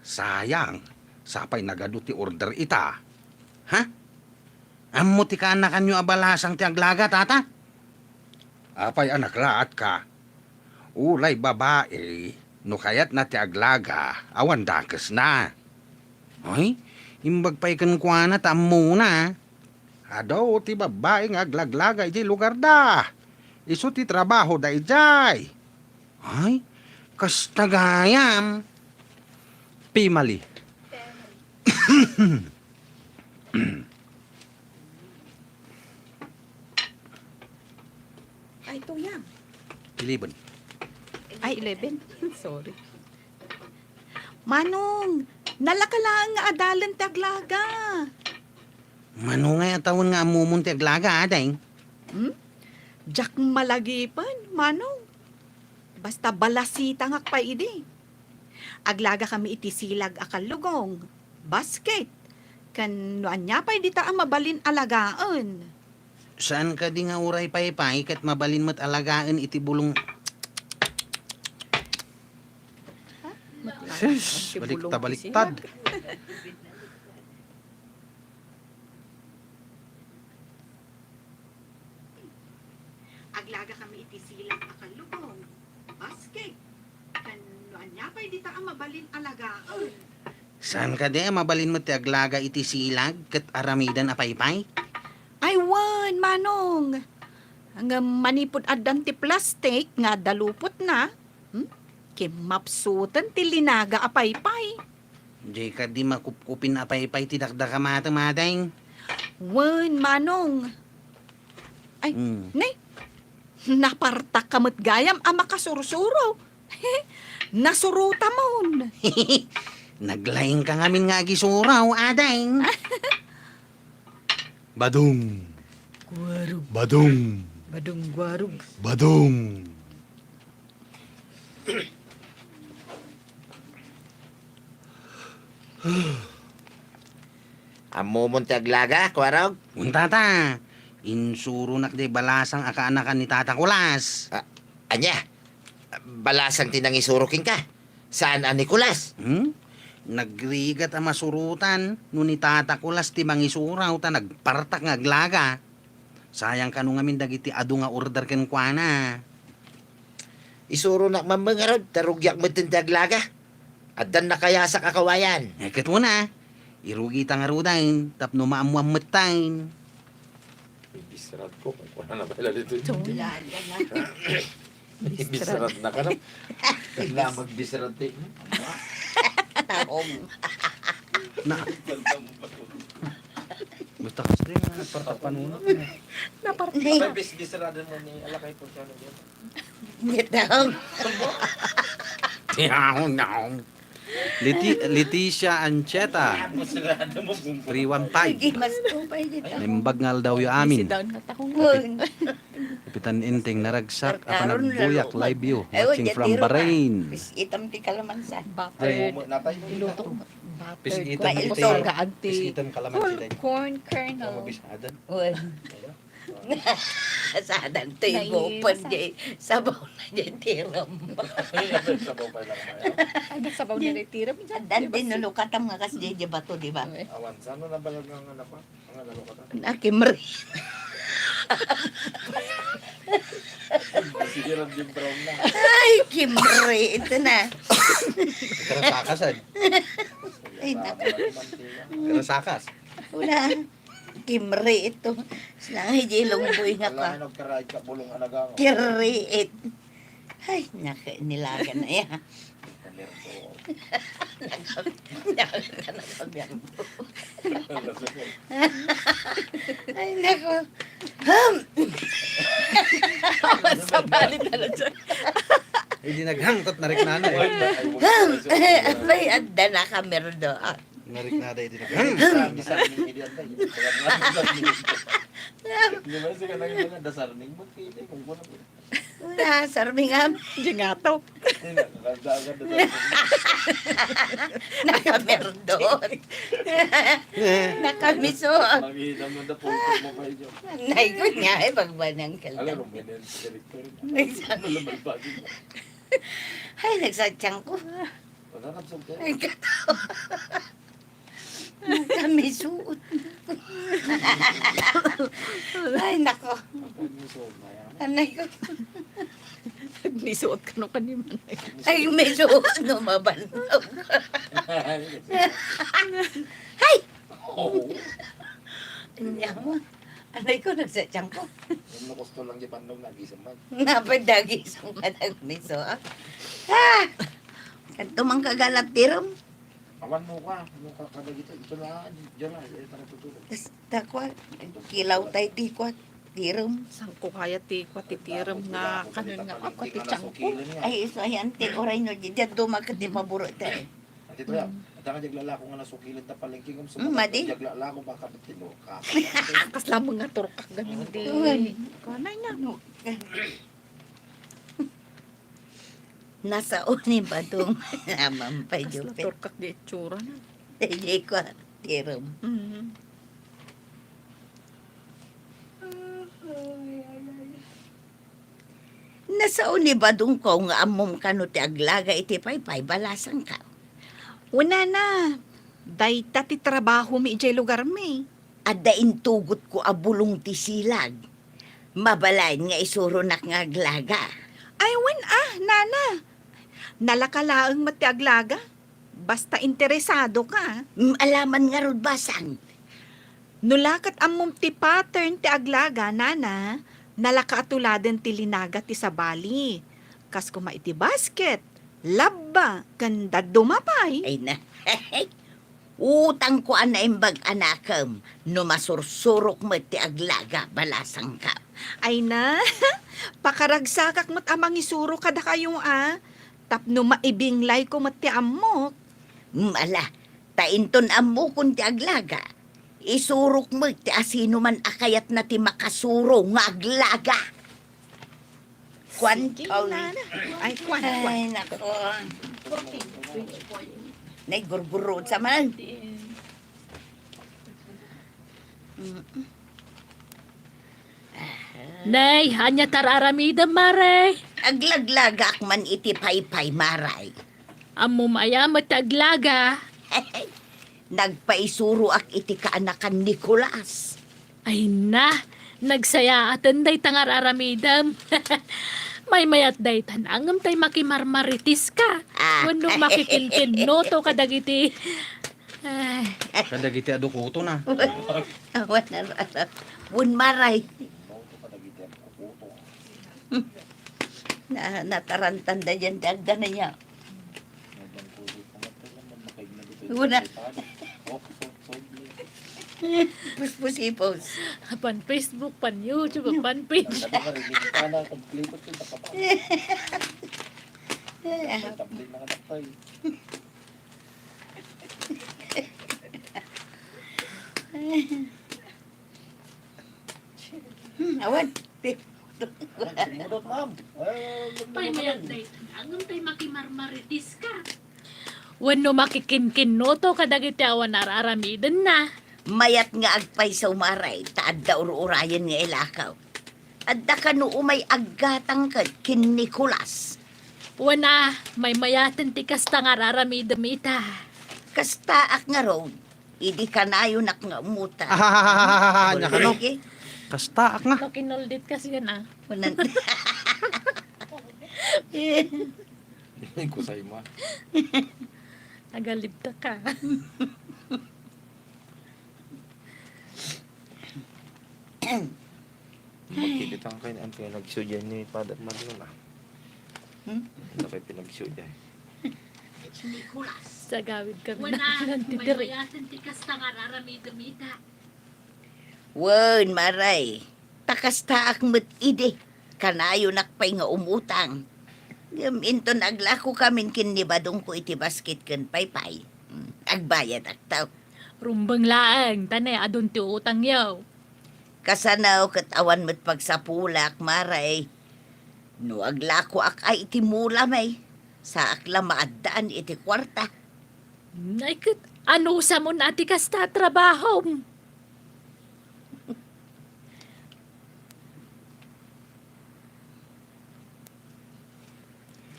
Sayang, sapay nagadu ti order ita. Ha? Ammo ti kaanakanyo a balasang ti aglaga, Tata? Apay a naklaatka? Uray babai, no kayatna ti aglaga, awan dakesna. Ay, imbag pay kenkuana ta ammona. Adu ti babbai nga aglaglaga idiay lugarda. Isu ti trabahoda idiay. Ay, kasta gayam. Pimali. Ay, tuyang. Eleven. Ay, eleven. Sorry. Manong, nalaka laeng nga adalen ti aglaga. Mano ngay a tawen nga ammomon ti aglaga, ading? Hmm? Diak malagipen, Manong. Basta balasitangak pay idi. Aglagakami iti silag a kallugong, basket, ken no ania pay dita a mabalin alagaen. Saan kadi nga uray paypay ket mabalin met alagaen iti bulong? Sis, balik ta baliktad. Aglagakami iti silag a kallugong, basket, ken no ania pay dita a mabalin alagaen. Saan kadi a mabalin met ti aglaga iti silag ket aramiden a paypay? Ay wen, Manong. Ngem manipud addan ti plastik nga adda lupotna, hmm? Kimmapsuten ti linaga a paypay. Diay kadi makupkupin a paypay ti dakdakamatem, ading? Wen, Manong. Ay, hmm. Ne? Napartakka met gayam a makasursuro. Nasurotamon. Naglaingka ngamin nga agisuro, ading. Badong. Guarog. Badong. Badong guarog. Badong. Ammomon ti aglaga, kuarog? Wen, Tata. Insuronak diay balasang a kaanakan ni Tata Kulas. Ah, ania? Balasang ti nangisuro kenka? Saan a ni Kulas? Hmm? Nagrigat a masurotan no ni Tata Kulas ti mangisuro ta nagpartak nga aglaga. Sayang kano ngamin dagiti adu nga order kenkuana. Isuronak man ngarud, ta rugiak metten ti aglaga. Addan nakayasak a kawayan. Eh, ket una, irugita ngaruden, tapno maammoan metten. Ibisrat ko, kung kuna na pala dito. Wala na. Ibisrat na ka na. Kailangan magbisrat eh. Taong. Na. Basta kasi din, ah, partapan mo na. Napartapan. Abay, bis-, bisrada mo ni Alakay po siya, no? Ngitang. Tiyaw, naw. Leti-, Leticia Ancheta, three one five. Sige, mas tupay dito. Naimbag nga aldawyo amin. Busy down nga takong. Uy. Kapitan Enteng, naragsak a panagbuyak, live view. Ay, watching from Bahrain. Pis-itam ti kalamansi. Butter. Ay, iluto. Butter. Pis-itam ti kalamansi. Whole corn kernel. Uy. Sadang toy bupon, jay sabaw na jay tiram. Ay, nagsabaw na jay tiram. Addan din nulukatam nga kas jay, jay bato, di ba? Awan, saan na nabalag nga nga pa? Nakimri. Sige lang yung brown na. Ay, kimri. Ito na. Karasakas, ay. Ay, naku. Karasakas. Wala. Kimri ito. Sinangay di lungboy nga ka. Wala, nagkaray ka, bulong alaga. Kiriit. Ay, naku, nilaga na ya. Naka-, naka-, naka-, Ay, nako. Hmm. Sabali talaga. Ay, di naghangtot, nariknana eh. Hmm. Ay, adda na kamerdo. Ah. Nariknada, di naghang. Disarning, disarning, di anta, di anta, disarning. Di ba, sige, naging mga disarning, ba't kayo, kung kuno, Nasarmingam. Di nga to. Hindi na, nakagdagan na tayo. Nakamerdot. Nakamiso. Makikita mo na po, po, po, po, po. Nay ko nga, eh, pagbanang ka Alam lang. Mo, may nang sa director. Exactly. Malamal pa din. Ay, nagsadyang ko. Wala nang sugkay. Ay, katawa. Kami suot. Ay, nako. Anay ko. Nisuot ka no kanimo. Ay, may suot no mabanlaw. Ay! Oh. Anya mo. Anay ko, nagsadyang ko. Yung nakusto lang di panlong, nagising man. Napadagisang ka ng miso, ah. Ah! Kanto man kagalat, tirom. Awan mo ka, mo ka kadagito. Ito na, diyan na, ito na tutulog. Tas, takwa, kilaw tayo ti kwa, tirom. Saan ko kaya ti kwa, ti tirom nga, kanan nga, ako, ti tiyan ko. Ay, isu, ay, ante, oray no, di, di, dumagat ti maburo tayo. Ati to yan. Ata nga, jaglalako nga nasukilan ta palengke, kung Mm, madi. Jaglalako, baka ba't tinuka? Kas lamang nga turkak, gamin di. Uy. Kanay na. Ano? Nasao ni Badong. Naman pa, Kasla Jupet. Turkak di itsura na. Hindi ko, tirom. Mm. Nasao ni Badong ko nga ammom kano ti aglaga iti paypay, balasangka. Unana, dayta ti trabaho mi idiay lugar mi. Adda intugotko a bulong ti silag. Mabalayen nga isuronak nga aglaga. Ay, wen a, nana. Nalaka laeng met ti aglaga. Basta interesado ka. Mm, alaman ngarud, basang. No la ket ammom ti pattern ti aglaga, nana, nalaka a tuladen ti linaga ti sabali. Kas koma iti basket, labba, ken dadduma pay. Ay na. Utangko a naimbag a nakem no masursurok met ti aglaga, balasangka. Ay na, pakaragsakak met a mangisuro kadakayo a, tapno maibinglayko met ti ammok. Mm, ala, ta inton ammokon ti aglaga, isurok met ti asinoman a kayatna ti makasuro nga aglaga. Kwan, Sige, Tony. Nana. Ay, kwan, kwan. Ay, nako. Nay, gurgurot sa man. Mm. Nay, ania ti ar-aramidem, Mare? Aglaglagaak man iti paypay, Maray. Ammom aya met ti aglaga? Nagpaisuroak iti kaanakan ni Nicolas. Ay na, nagsayaaten dayta nga ar-aramidem. Maymayat dayta, ngem tay makimarmaritiska. Ah. Wenno makikinkinnoto kadagiti, ay. Kadagiti adu kuto na. Awan, awan, awan. Wen, Maray. Na, natarantanda diay ti agda na niya. Una. Puspusipos. Pan Facebook, pan YouTube, pan page. Hmm, awan. Awan, sumudot, ma'am. Ay, yun Pay, naman. Mayat dayta, ngem tay makimarmaritiska. Wenno makikinkinnoto kadagiti awan ar-aramidenna. Mayat nga agpayso, Maray, ta adda ur-urayen nga ilakaw. Adda kano umay aggatang ket ken Nicolas. Wen a, maymayaten ti kasta nga ar-aramidem ita. Kastaak ngarud. Idi kanayonak nga ummuta. Ahahahaha, nya kano? Sige. Kastaak nga. No, kinuldit kasi yan, ah. Unan. Kusay mo. Agalibta ka. Magkikita kayo ni Auntie, nagsudian ni Father Manuel, ah. Hmm? Ano kayo pinagsudian? Nicolas. Sagawid kami. Wen a, nanan ti diri. Maymayaten ti kasta nga ar-aramidem ita. Wen, Mare, ta kastaak met idi. Kanayonak pay nga umutang. Ngem inton aglakokamin ken ni Badongko iti basket ken paypay, hmm, agbayadakto. Rumbeng laeng, ta naadun ti utangyo. Kasano ket awan met pagsapulak, Mare? No aglakoak a iti mula, may, saak la maaddaan iti kuarta. Ay, ket anusamon a ti kasta a trabahom?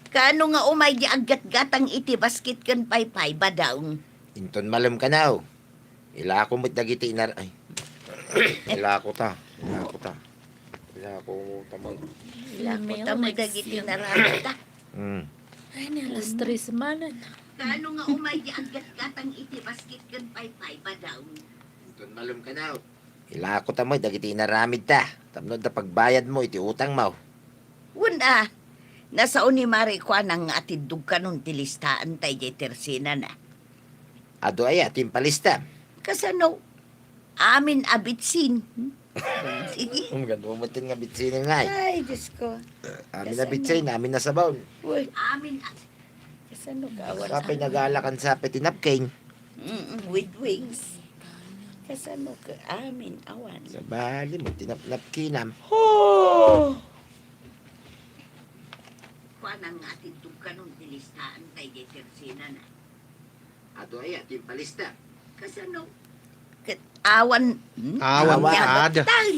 Kaano nga umay di aggatgatang iti basket ken paypay, Badong? Inton malem kano. Ilako met dagiti inar-, ay. Ilako ta. Ilako ta. Ilako ta mo. Ilako ta mo dagiti inaramidta. Mm. Ay, ni alas tres manen. Kaano nga umay di aggatgatang iti basket ken paypay, Badong? Inton malem kano. Ilako ta mo dagiti inaramidta. Tapno adda pagbayadmo iti utangmo. Wen a, nasao ni Mare kuana nga atiddog kanon ti listaanta idiay tersenana. Adu aya ti impalistam? Kasano? Amin a bitsin. Sige. Ang ganda mo nga bitsin nga eh. Ay, Diyos ko. Amin a bitsin, amin a sabon. Uy, amin a... Kasano ka? Awan. Sapay nagalakan sapay ti napkin. Mm, with wings. Kasano ka? Amin, awan. Sabali mo, tinapnap kinam. Oh! Kuana nga atiddog kanon ti listaanta idiay tersenana. Adu aya ti impalista? Kasano? Ket awan, hmm? Awan, awan. Ada. Tan.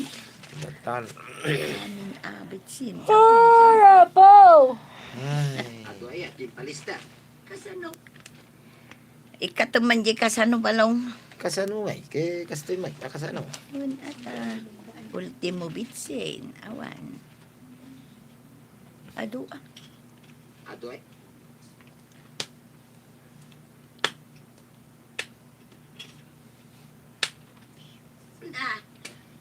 Batan. Amin a bitsin. Horrible! Ay. Adu aya ti impalista? Kasano? Ikateman di kasano, Balong? Kasano ngay? Ke kastoy met a kasano? Wen a ta. Ultimo bitsin. Awan. Adu a. Adu aya. Na,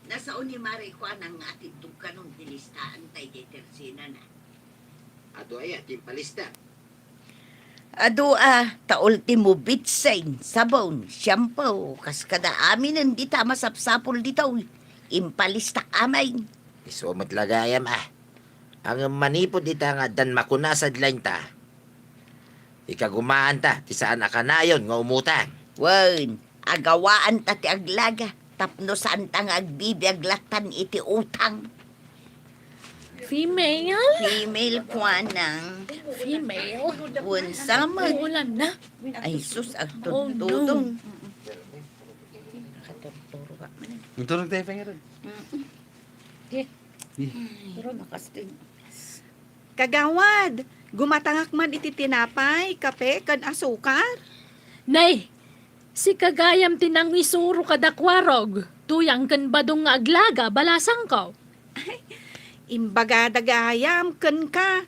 nasao ni Mare kuana nga atiddog kanon ti listaanta idiay tersenana. Adu aya ti impalista? Adu a, ta ultimo bitsin, sabon, shampoo, kas kada aminen dita masapsapul ditoy. Impalistak amin. Isu met la gayam a. Ngem manipud ita nga addan makuna a sadlaynta, ikagumaanta ti saan a kanayon nga umutang. Wen, agawaanta ti aglaga tapno saanta nga agbibiag lattan iti utang. Female? Female kuanang. Female? Wen, samet. Ulan na. Ay, sus, agtututong. Oh, no. Nakaturturo ka man. Nagturog tayo, Pengero. Mm-mm. Di. Di. Ay, makastin. Kagawad, gumatangak man iti tinapay, kape, ken asukar? Nay, sika gayam ti nangisuro kadakuarog, Tuyang ken Badong nga aglaga, balasangko. Ay, imbagada gayam kenka.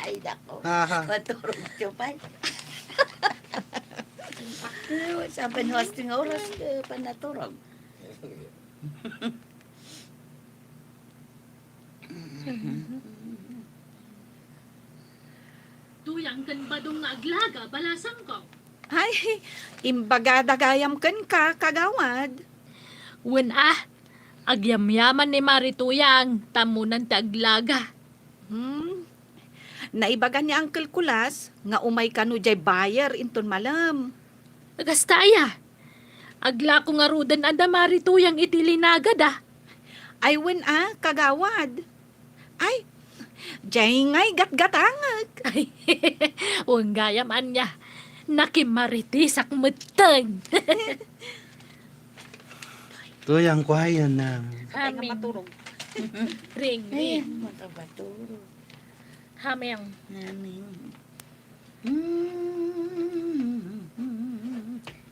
Ay, dako. Maturog ti pay. Sapen hosting oras, eh, panaturog. Tuyang ken Badong nga aglaga, balasangko. Ay, imbagada gayam kenka, kagawad. Wen a, agyamyaman ni Mari Tuyang, tammunan ti aglaga. Hmm. Naibaga ni Uncle Kulas nga umay kano jay buyer inton malem. Kasta aya. Aglako ngaruden a da Mari Tuyang iti linagada. Ay wen a, kagawad. Ay, jay ngay gatgatangek. Ay, wen gayam ania. Nakimaritisak metten. Tuyang kuayan na. Ay, nga maturog. Ring, ring. Ay, makabaturog. Hameng. Hameng. Mm.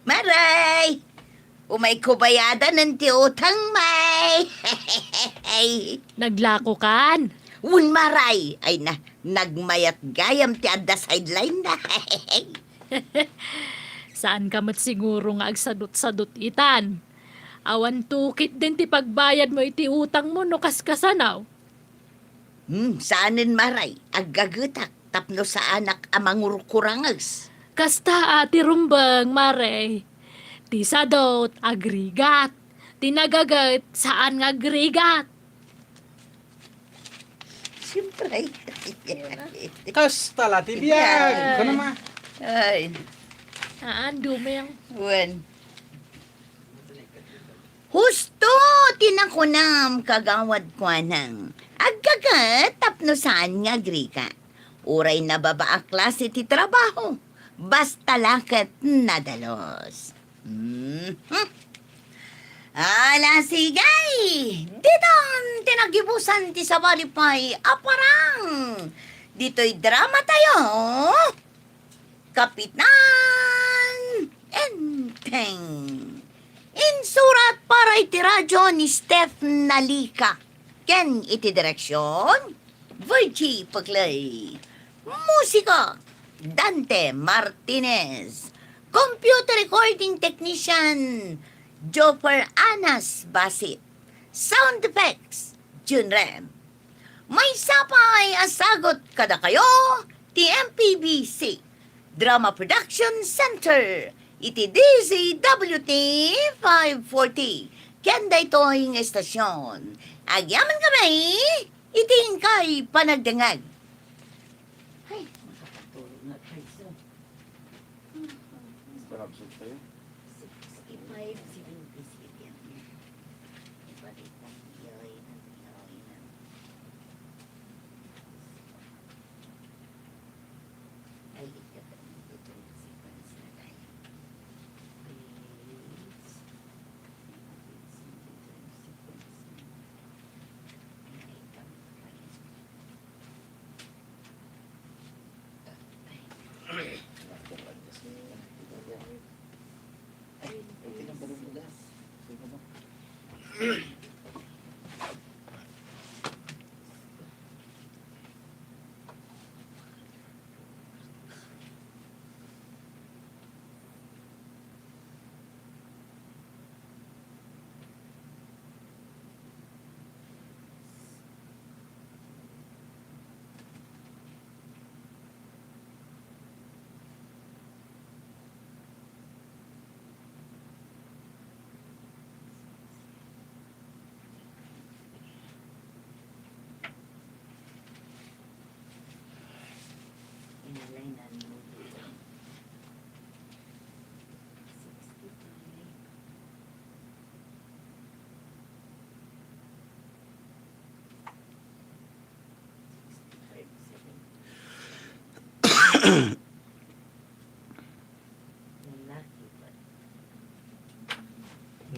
Maray! Umayko bayadanen ti utang, may. Naglakokan? Wen, maray. Ay na, nagmayat gayam ti adda sideline na. Saanka met siguro nga agsadut-sadut itan. Awan tukit den ti pagbayadmo iti utangmo no kaskasano. Hmm, saanen, maray. Aggagetak. tapno saanak a mangurkuranges. Kasta a ti rumbeng, mare. Ti sadot, agrigat. Ti nagaget, saan nga agrigat. Siyempre. Kasta la ti biag. Biag. Kuno, ma. Ay. Haan, dumeng. Wen. Husto ti nakunam, kagawad, kuanang. Aggaget tapno saan nga agrika. Uray nababa a klase ti trabaho, basta la ket nadalus. Mhm. Ala, sige! Ditan ti naggibusan ti sabali pay a parang. Ditoy drama tayo. Kapitan Enteng. Insurat para iti radyo ni Steph Nalica. Ken iti direksyon, Virgie Paglae. Musika, Dante Martinez. Computer recording technician, Joffer Anas Basit. Sound effects, Jun Rem. Maysa pay a sagut kadakayo ti M P B C Drama Production Center iti D Z W T five forty ken daytoy nga estasyon. Agyamankami iti inkay panagdengngeg. Ay, makapatulog nga kayso. Sixty-five, seventy-seven. Ibalik ang iyoy, ang iyoy, ang Ay, ikaw, ito yung sequence na tayo. Please. Ito yung sequence na. Ay, ikaw, ay.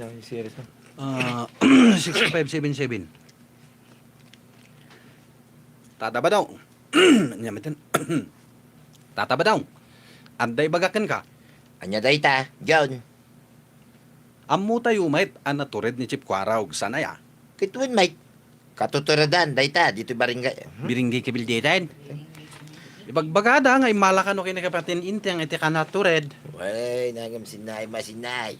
Yan, yung series na. Ah, six five seven seven. Tata Badong. Ania met? Tata Badong. Adda ibagak kenka. Ania dayta, John? Ammotayo met a natured ni Chief Kuarog, saan aya? Ket wen met. Katuturedan dayta ditoy barangay. Hmm? Barangay Cabilderan. Ibagbagada nga immala kano ken ni Kapitan Enteng iti kinatured. Wen, ngem sinnaay, masinnaay.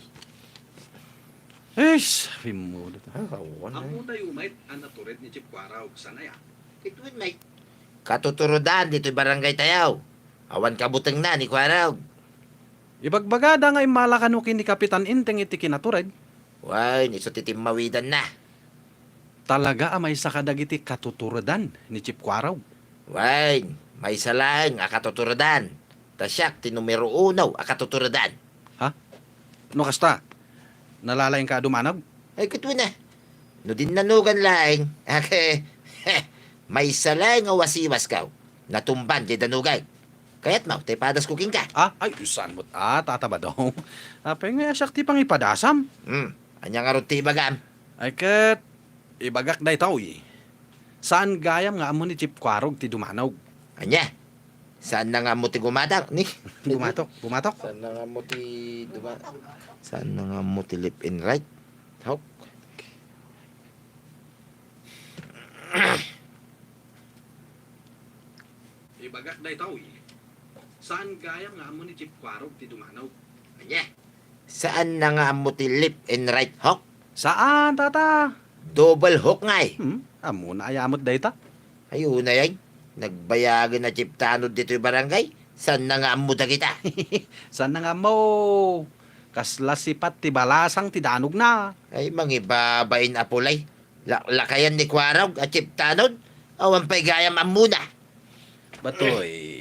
Eish, pimmudot. Ah, awan, eh. Ammotayo met a natured ni Chief Kuarog, saan aya? Ket wen met. Katuturedan ditoy barangay tayo. Awan kabutengna ni Kuarog. Ibagbagada nga immala kano ken ni Kapitan Enteng iti kinatured. Wen, isu ti timmawidanna. Talaga a maysa kadagiti katuturedan ni Chief Kuarog? Wen, maysa laeng a katuturedan. Ta siak ti numero uno a katuturedan. Ha? No kasta, nalalaingka a dumanag? Ay, ket wen a. No dinnanugan laeng, ake, maysa laeng a wasiwasko. Natumban diay danugag. Kayatmo, ta ipadasko kenka. Ah, ay, saan met a, Tata Badong. Apay nga siak ti pangipadasam? Hmm, ania ngarud ti ibagam? Ay ket, ibagak daytoy. Saan gayam nga ammo ni Chief Kuarog ti dumanog? Ania? Saanna nga ammo ti gumatok, ni? Gumatok, gumatok. Saanna nga ammo ti duma-, saanna nga ammo ti left and right? Hawk. Ibagak daytoy. Saan gayam nga ammo ni Chief Kuarog ti dumanog? Ania? Saanna nga ammo ti left and right hook? Saan, Tata? Double hook ngay. Hmm, ammona aya met dayta? Ay, unay ay. Nagbayagen a Chief Tanod ditoy barangay. Saanna nga ammo dagita? Saanna nga ammo? Kasla sipat ti balasang ti danogna. Ay, mangibabain a pulay. Laklakayan ni Kuarog a Chief Tanod. Awan pay gayam ammona. Batoy.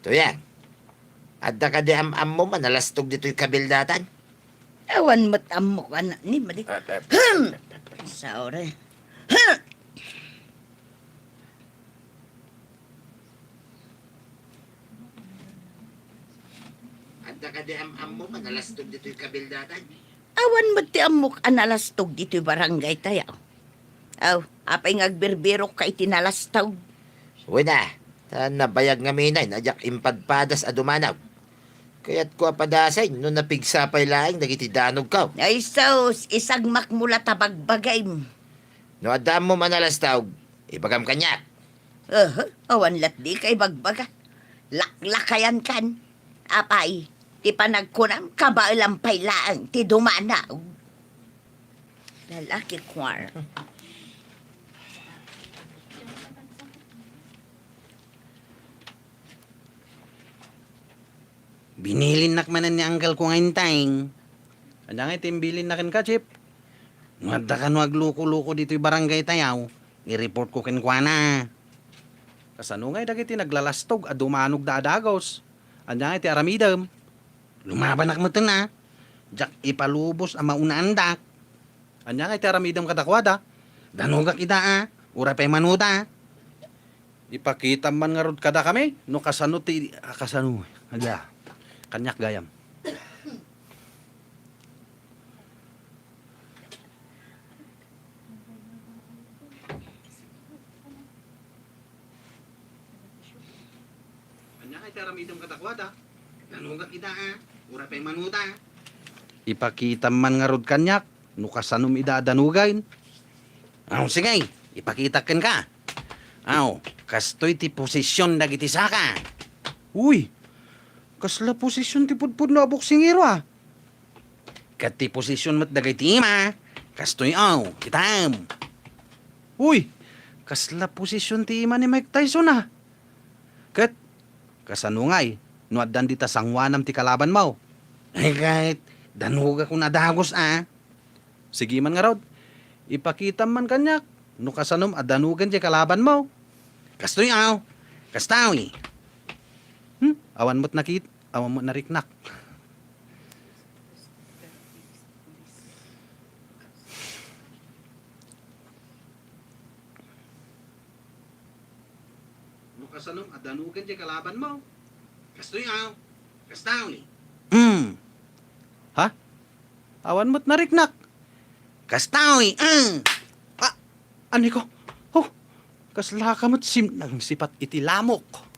Tuyang, adda kadi am-ammom a nalastog ditoy kabildatan? Awan met ammok a na-, ni, madi. Ah, ah, Ahem! Sorry. Adda kadi am-ammom a nalastog ditoy kabildatan? Awan met ti ammok a nalastog ditoy barangay tayo. Aw, apay nga agbirbirokka iti nalastog? Wen a, ta nabayag ngamin a diak impadpadas a dumanaw. Kayatko a padasen no napigsa pay laeng dagiti danogko. Ay sus, isagmakmo la ta bagbagim. No adda ammom a nalastog, ibagam kaniak. Aha, awan lat dika ibagbaga. Laklakayankan. Apay, ti panagkunam, kabaelam pay laeng ti dumanaw. Lalaki choir. Binilinnak manen ni uncle ko nga inteng. Ania ngay ti imbilinna kenka, Chief? No adda kano agluko-luko ditoy barangay tayaw, i-report ko kenkuana. Kasano ngay dagiti naglalastog a dumanogda a dagus? Ania ngay ti aramidem? Lumabanak metten a. Diak ipalubos a maunaandak. Ania ngay ti aramidem kadakuada? Danogak ida a. Uray pay manuda. Ipakitam man ngarud kadakami no kasano ti, ah, kasano. Adda. Kaniak gayam. Ania ngay ti aramidem kadakuada? Danogak ida a. Uray pay manuda. Ipakitam man ngarud kaniak no kasanom ida a danugen. Aw, sige, ipakitak kenka. Aw, kastoy ti posision dagiti saka. Uy, kasla posision ti pudpudno a boksingero a. Ket ti posision met dagiti ima, kastoy aw, kitam. Uy, kasla posision ti ima ni Mike Tyson a. Ket kasano ngay no addan dita sanguanam ti kalabanmo? Ay, ket danogakon a dagus a. Sige man ngarud, ipakitam man kaniak no kasanom a danugen ti kalabanmo. Kastoy aw, kastoy. Hmm? Awan met nakit-, awan met nariknak. No kasanom a danugen ti kalabanmo. Kastoy aw. Kastoy. Hmm. Ha? Awan met nariknak. Kastoy. Hmm. Ah, aniko? Oh, kasla ka met sim-, nangsipat iti lamok.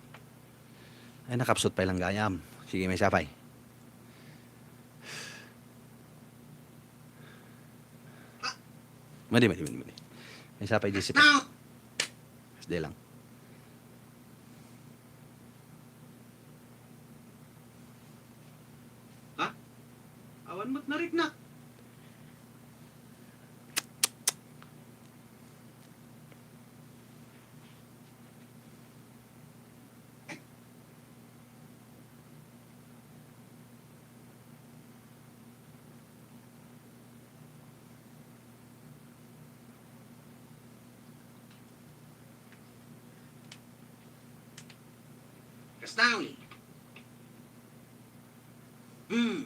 Ay, nakapsut pay lang gayam. Sige, maysa pay. Madi, madi, madi, madi. Maysa pay, Jessica. Kasdi lang. Ha? Awan met nariknak. Kastoy. Hmm.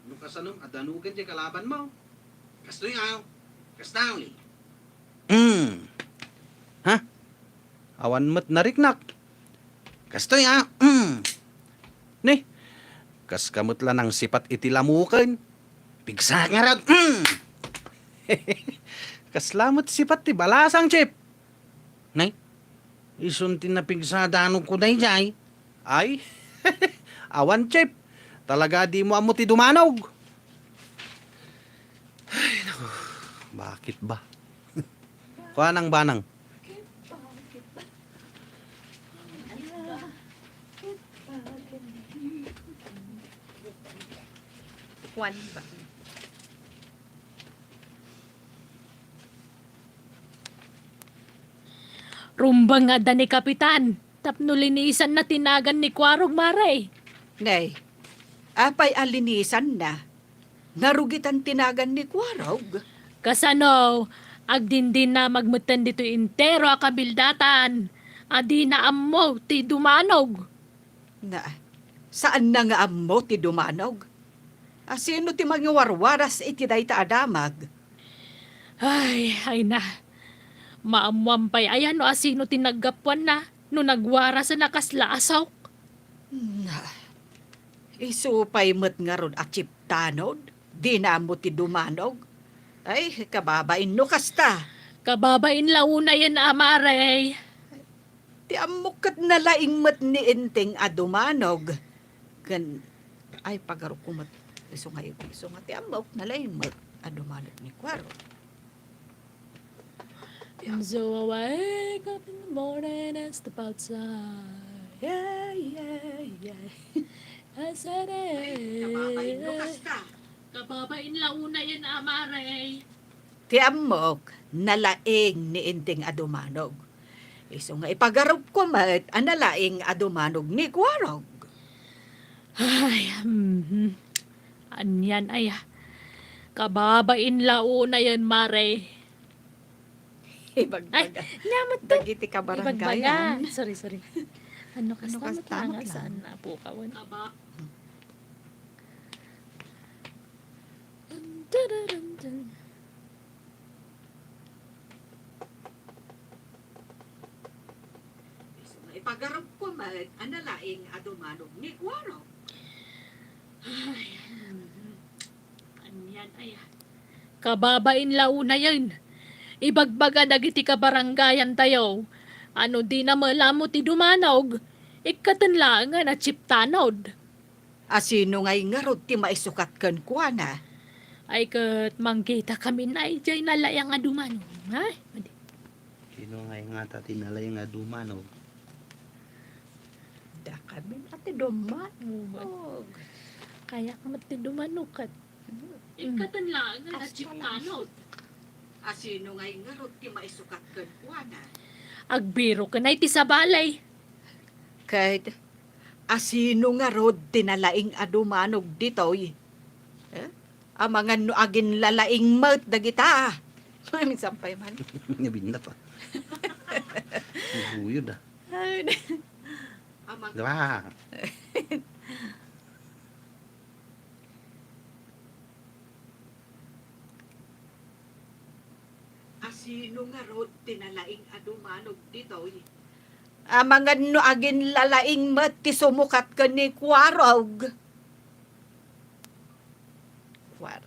No kasanom a danugen ti kalabanmo. Kastoy aw. Kastoy. Hmm. Ha? Awan met nariknak. Kastoy a. Hmm. Ni, kaska met la nangsipat iti lamuken. Pigsak ngarud. Hmm. Kasla met sipat ti balasang, Chief. Nay, isun ti napigsa a danogko daydiay. Ay, awan, Chief. Talaga dimo ammo ti dumanog. Ay, naku. Bakit ba? Kuanang banang. Kuan ba? Rumbeng nga adda ni Kapitan tapno linisanna ti nagan ni Kuarog, Mare. Nay, apay a linisanna? Narugitan ti nagan ni Kuarog? Kasano, agdindinamag metten ditoy entero a kabildatan a dina ammo ti dumanog. Na, saanna nga ammo ti dumanog? A sino ti mangiwarwaras iti dayta a damag? Ay, ay na. Maammoan pay aya no a sino ti naggapuanna no nagwarasana kasla asok? Na, isu pay met ngarud a chiptanod, dina ammo ti dumanog. Ay, kababain no kasta. Kababain la unayen, Mare. Ti ammok ket nalaing met ni Enteng a dumanog. Ken, ay, pagarupko met. Isu nga, isu nga ti ammok, nalaing met a dumanog ni Kuarog. So I wake up in the morning and step outside. Yeah, yeah, yeah. I said it. Ay, kababain no kasta. Kababain la unayen, Mare. Ti ammok, nalaing ni Enteng a dumanog. Isu nga ipagarupko met a nalaing a dumanog ni Kuarog. Ay, mhm. Anian aya? Kababain la unayen, Mare. Ibagbaga. Ay, nia met to. Dagiti kabaranggayan. Ibagbaga. Sorry, sorry. Ano kasta met nga saan na po ka, wen? Kaba- Isu nga ipagarupko met a nalaing a dumanog ni Kuarog. Ay, anian aya? Kababain la unayen. Ibagbaga dagiti kabaranggayantayo a no dina met la ammo ti dumanog, ikkaten laengen a chiptanod. A sino ngay ngarud ti maisukat kenkuana? Ay, ket mangkitakami na idiay nalaing a dumanog, ha? Madi. Sino ngay ngata ti nalaing a dumanog? Dakami a ti dumanog. Kayak met ti dumanog ket. Ikkaten laeng nga chiptanod. A sino ngay ngarud ti maisukat kenkuana? Agbiro ken ay ti sabali. Ket a sino ngarud ti nalaing a dumanog ditoy? Eh? Amangan no aginlalaing met dagita. Minsan pay man. Nabinda pa. Buyod, ah. Ay, Amang- Diba? A sino ngarud ti nalaing a dumanog ditoy? Amangan no aginlalaing met ti sumukat ken ni Kuarog. Kuar.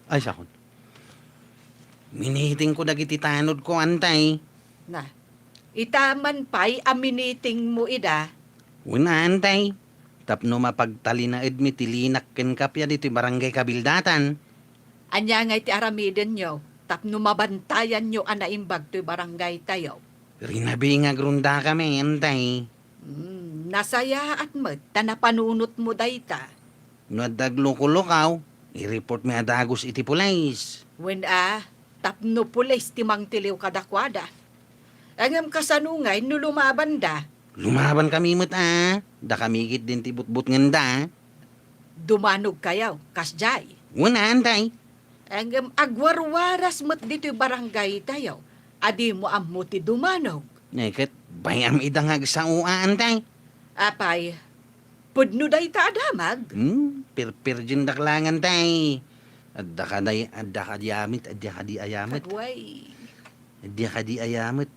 Ay, sakon. Minitingko dagiti tanodko, antay. Na, ita man pay a minitingmo ida? Wen, antay. Tapno mapagtalinaedmi ti linak ken kappia ditoy barangay kabildatan. Ania ngay ti aramidenyo tapno mabantayanyo a naimbag toy barangaytayo? Rinabii nga agrundakami, antay. Hmm, nasayaat met ta napanunotmo dayta. No adda agluko-lukaw, i-reportmi a dagus iti pulis. Wen a, tapno pulis ti mangtiliw kadakuada. Ngem kasano ngay no lumabanda? Lumabankami met a, dakami ketdin ti butbutngenda. Dumanogkayo, kasdiay? Wen, antay. Ngem agwarwaras met ditoy barangaytayo a dimo ammo ti dumanog. Ne, ket bay-am ida nga agsao a, antay. Apay, pudno dayta a damag? Hmm, pirpirdiendak laengen, tay. Adda kadi, adda kadi amet, adda kadi ayamet. Agway. Adda kadi ayamet.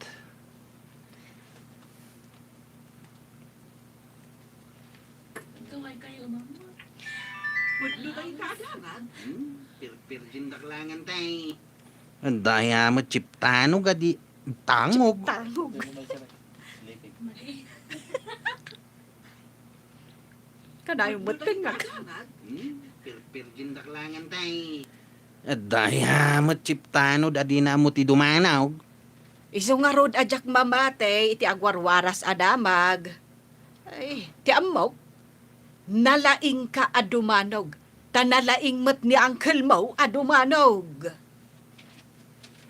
Pudno dayta a damag? Hmm, pirpirdiendak laengen, tay. Adda ayamet, chiptanog, adi, tangog. Chiptanog. Kanayon met nga. Hmm, pirpirdiendak laengen, tay. Adda ayamet, chiptanod, adina ammo ti dumanog. Isu ngarud a diak mamati iti agwarwaras a damag. Ay, ti ammok, nalaingka a dumanog, ta nalaing met ni uncle mo a dumanog.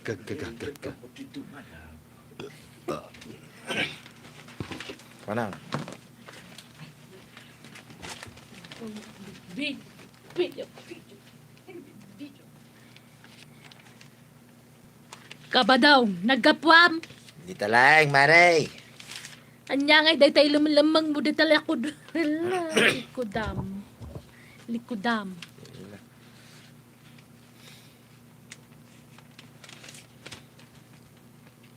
Gag, gag, gag, gag, gag. Manang. Video, video, video. Kabadong, naggapuam? Dita laeng, Mare. Ania ngay dayta ilemlemmengmo dita likud-, likudam. Likudam.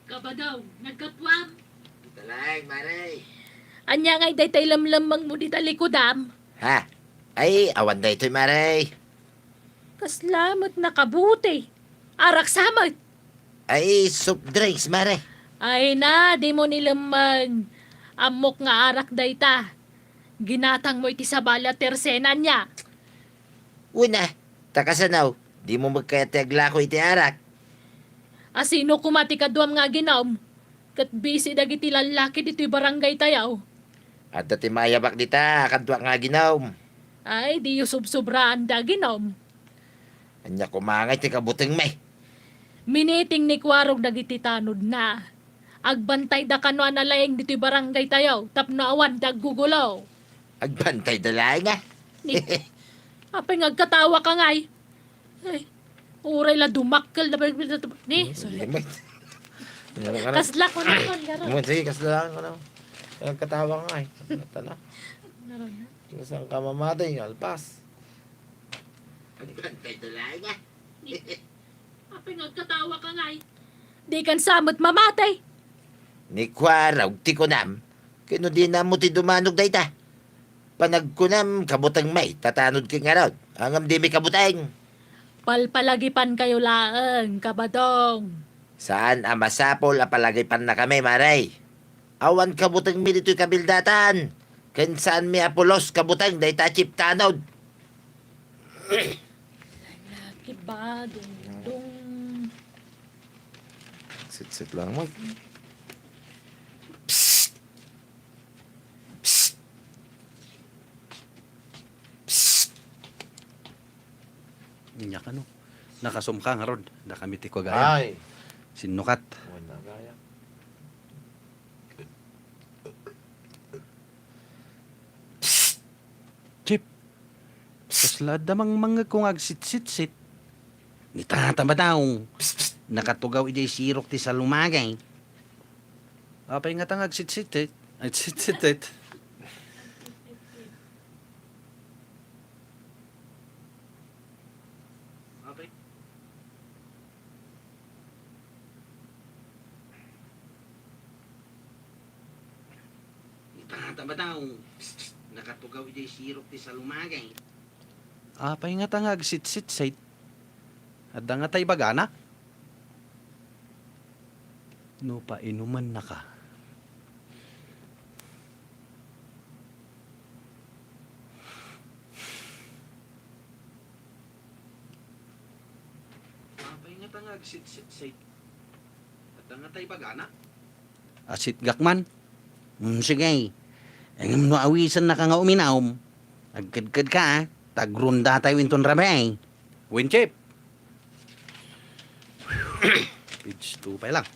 Kabadong, naggapuam? Dita laeng, Mare. Ania ngay dayta ilemlemmengmo dita likudam? Ha? Ay, awan daytoy, Mare. Kasla met nakabuti. Arak sa met. Ay, soft drinks, Mare. Ay na, dimo nilemmeng. Ammok nga arak dayta. Ginatangmo iti sabali a tersena ania. Wen a, ta kasano, dimo met kayat ti aglako iti arak? A sino koma ti kaduam nga aginom? Ket bisi dagiti lallaki ditoy barangay tayo. Adda ti maayabak dita a kaduak nga aginom. Ay, diyo sobsobraan ti aginom. Ania koma ngay ti kabutengmi? Miniting ni Kuarog dagiti tanodna. Agbantayda kano a nalaing ditoy barangay tayo tapno awan ti aggugulo. Agbantayda laeng a? Ni, apay nga agkatawaka ngay? Ay, uray la dumakkel da ni, sorry. Kasla ko na kon, garo. Sige, kasla lang ko na. Agkatawaka ngay. Tala. Garo na. Saan ka mamatay, alpas. Agbantayda laeng a? Apay nga agkatawaka ngay? Dikan sa met mamatay. Ni Kuarog ti kunam, ket no dina mo ti dumanog dayta. Panagkunam, kabutengmi, ta tanod ket ngarud, ngem dimi kabuteng. Palpalagipankayo laeng, Kabadong. Saan a masapul a palagipannakami, Mare. Awan kabutengmi ditoy kabildatan, ken saanmi a pulos kabuteng dayta a chip tanod. Kibadong. Sitsit lang mo. Psst! Psst! Psst! Ania kano? Nakasumka ngarud, dakami ti kuagayam. Ay. Sinnukat. Wen a gayam. Psst! Chip, kasla adda mangmangngegko nga agsitsitsit. Ni Tata Badong. Psst, psst. Nakatugaw idiay sirok ti salumagay. Apay ngata nga agsitsitsit? Agsitsitsit. Apay? Ni Tata Badong. Psst, psst. Nakatugaw idiay sirok ti salumagay. Apay ngata nga agsitsitsit? Adda ngata ibagana? No painumennaka. Apay ngata nga agsitsitsay? Adda ngata ibagana? Asitgak man. Mm, sige. Ngem no awisennaka nga uminum, agkedkedka, a. Tagrondatayo inton rabii. Wen, Chip. Page two pay lang.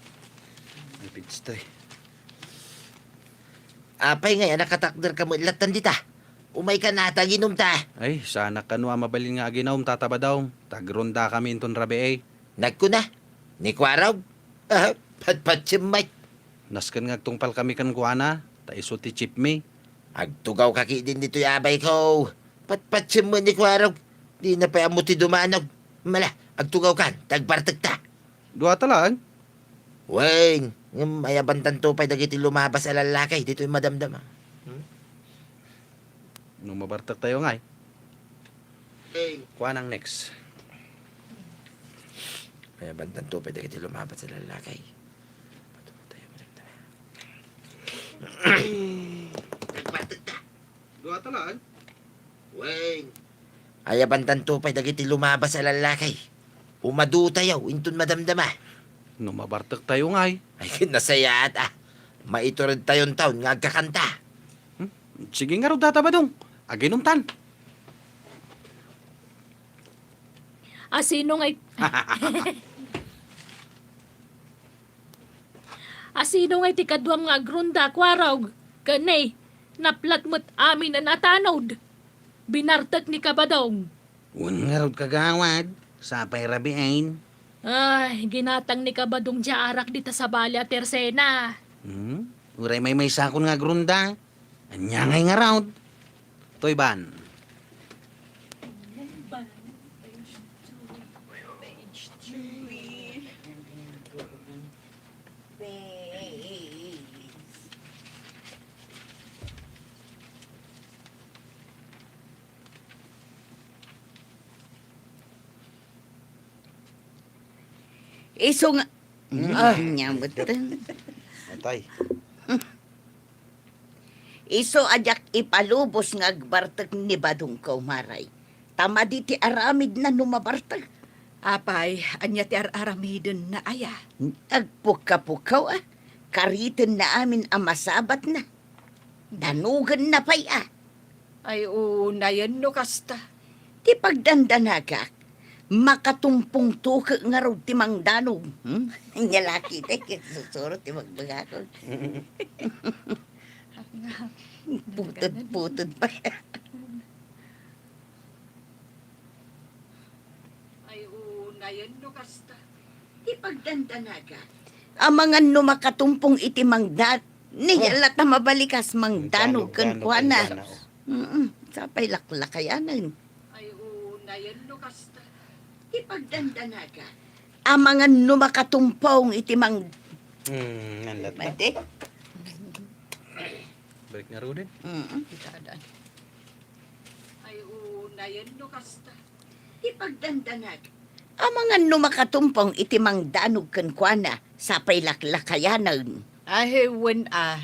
Ay, page three. Apay ngay a nakatakderka met lattan dita? Umayka nata aginumta. Ay, saanak kano a mabalin nga aginum, Tata Badong. Tagrondakami inton rabii. Nagkuna, ni Kuarog. Ah, patpatsem met. Nasken nga agtungpalkami kenkuana, ta isu ti chipmi. Agtugawka ketdin ditoy, abayko. Patpatsem met ni Kuarog. Dina pay ammo ti dumanog. Mala, agtugawkan, ta agbartekta. Duata laeng? Wen, ngem ayabantanto pay dagiti lumabas a lallaki ditoy madamdama. Hmm? No mabartektayo ngay. Wen. Kuanang next. Ayabantanto pay dagiti lumabas a lallaki. Agbartekta. Duata laeng? Wen. Ayabantanto pay dagiti lumabas a lallaki. Umadotayo inton madamdama. No mabartektayo ngay. Ay, ket nasayaat, a. Maituredtayon taon nga agkakanta. Hmm? Sige ngarud, Tata Badong. Aginumtan. Asino nga it-, asino nga iti kaduam nga agrunda, Kuarog? Ken ni, naplat met amin a natanod. Binartek ni Kabadong. Wen ngarud, kagawad, sapay rabiin. Ay, ginatang ni Kabadong diay arak dita sabali a tersena. Hmm? Uray maymaysakon nga agrunda. Ania ngay ngarud? Toy ban. Isu nga, mm, ah, ania met ten. Atay. Isu a diak ipalubos nga agbartek ni Badongko, Maray. Ta madi ti aramidna no mabartek. Apay, ania ti ar-aramidenna aya? Agpukkapukaw a. Karitenna amin a masabatna. Danogenna pay a. Ay, unayen no kasta. Ti pagdandanagak, makatumpong tuke ngarud ti mangdanog. Hmm? Ania la ketdi, susuro ti bagbagakon. Puted-puted pa. Ay, unayen no kasta. Ti pagdandanaga. Amangan no makatumpong iti mangda-, ni, oh, yalla ta mabalikas mangdanog kenkuana. Mangdanog, danog, danog. Mm-mm. Sapay laklakayanen. Ay, unayen no kasta. Ti pagdandanaga. Amangan no makatumpong iti mang-, hmm, nandat na. Madi? Balik nga rudin. Mm-mm. Ay, unayen no kasta. Ti pagdandanag. Amangan no makatumpong iti mangdanog kenkuana, sapay laklakayanen. Ay, wen a.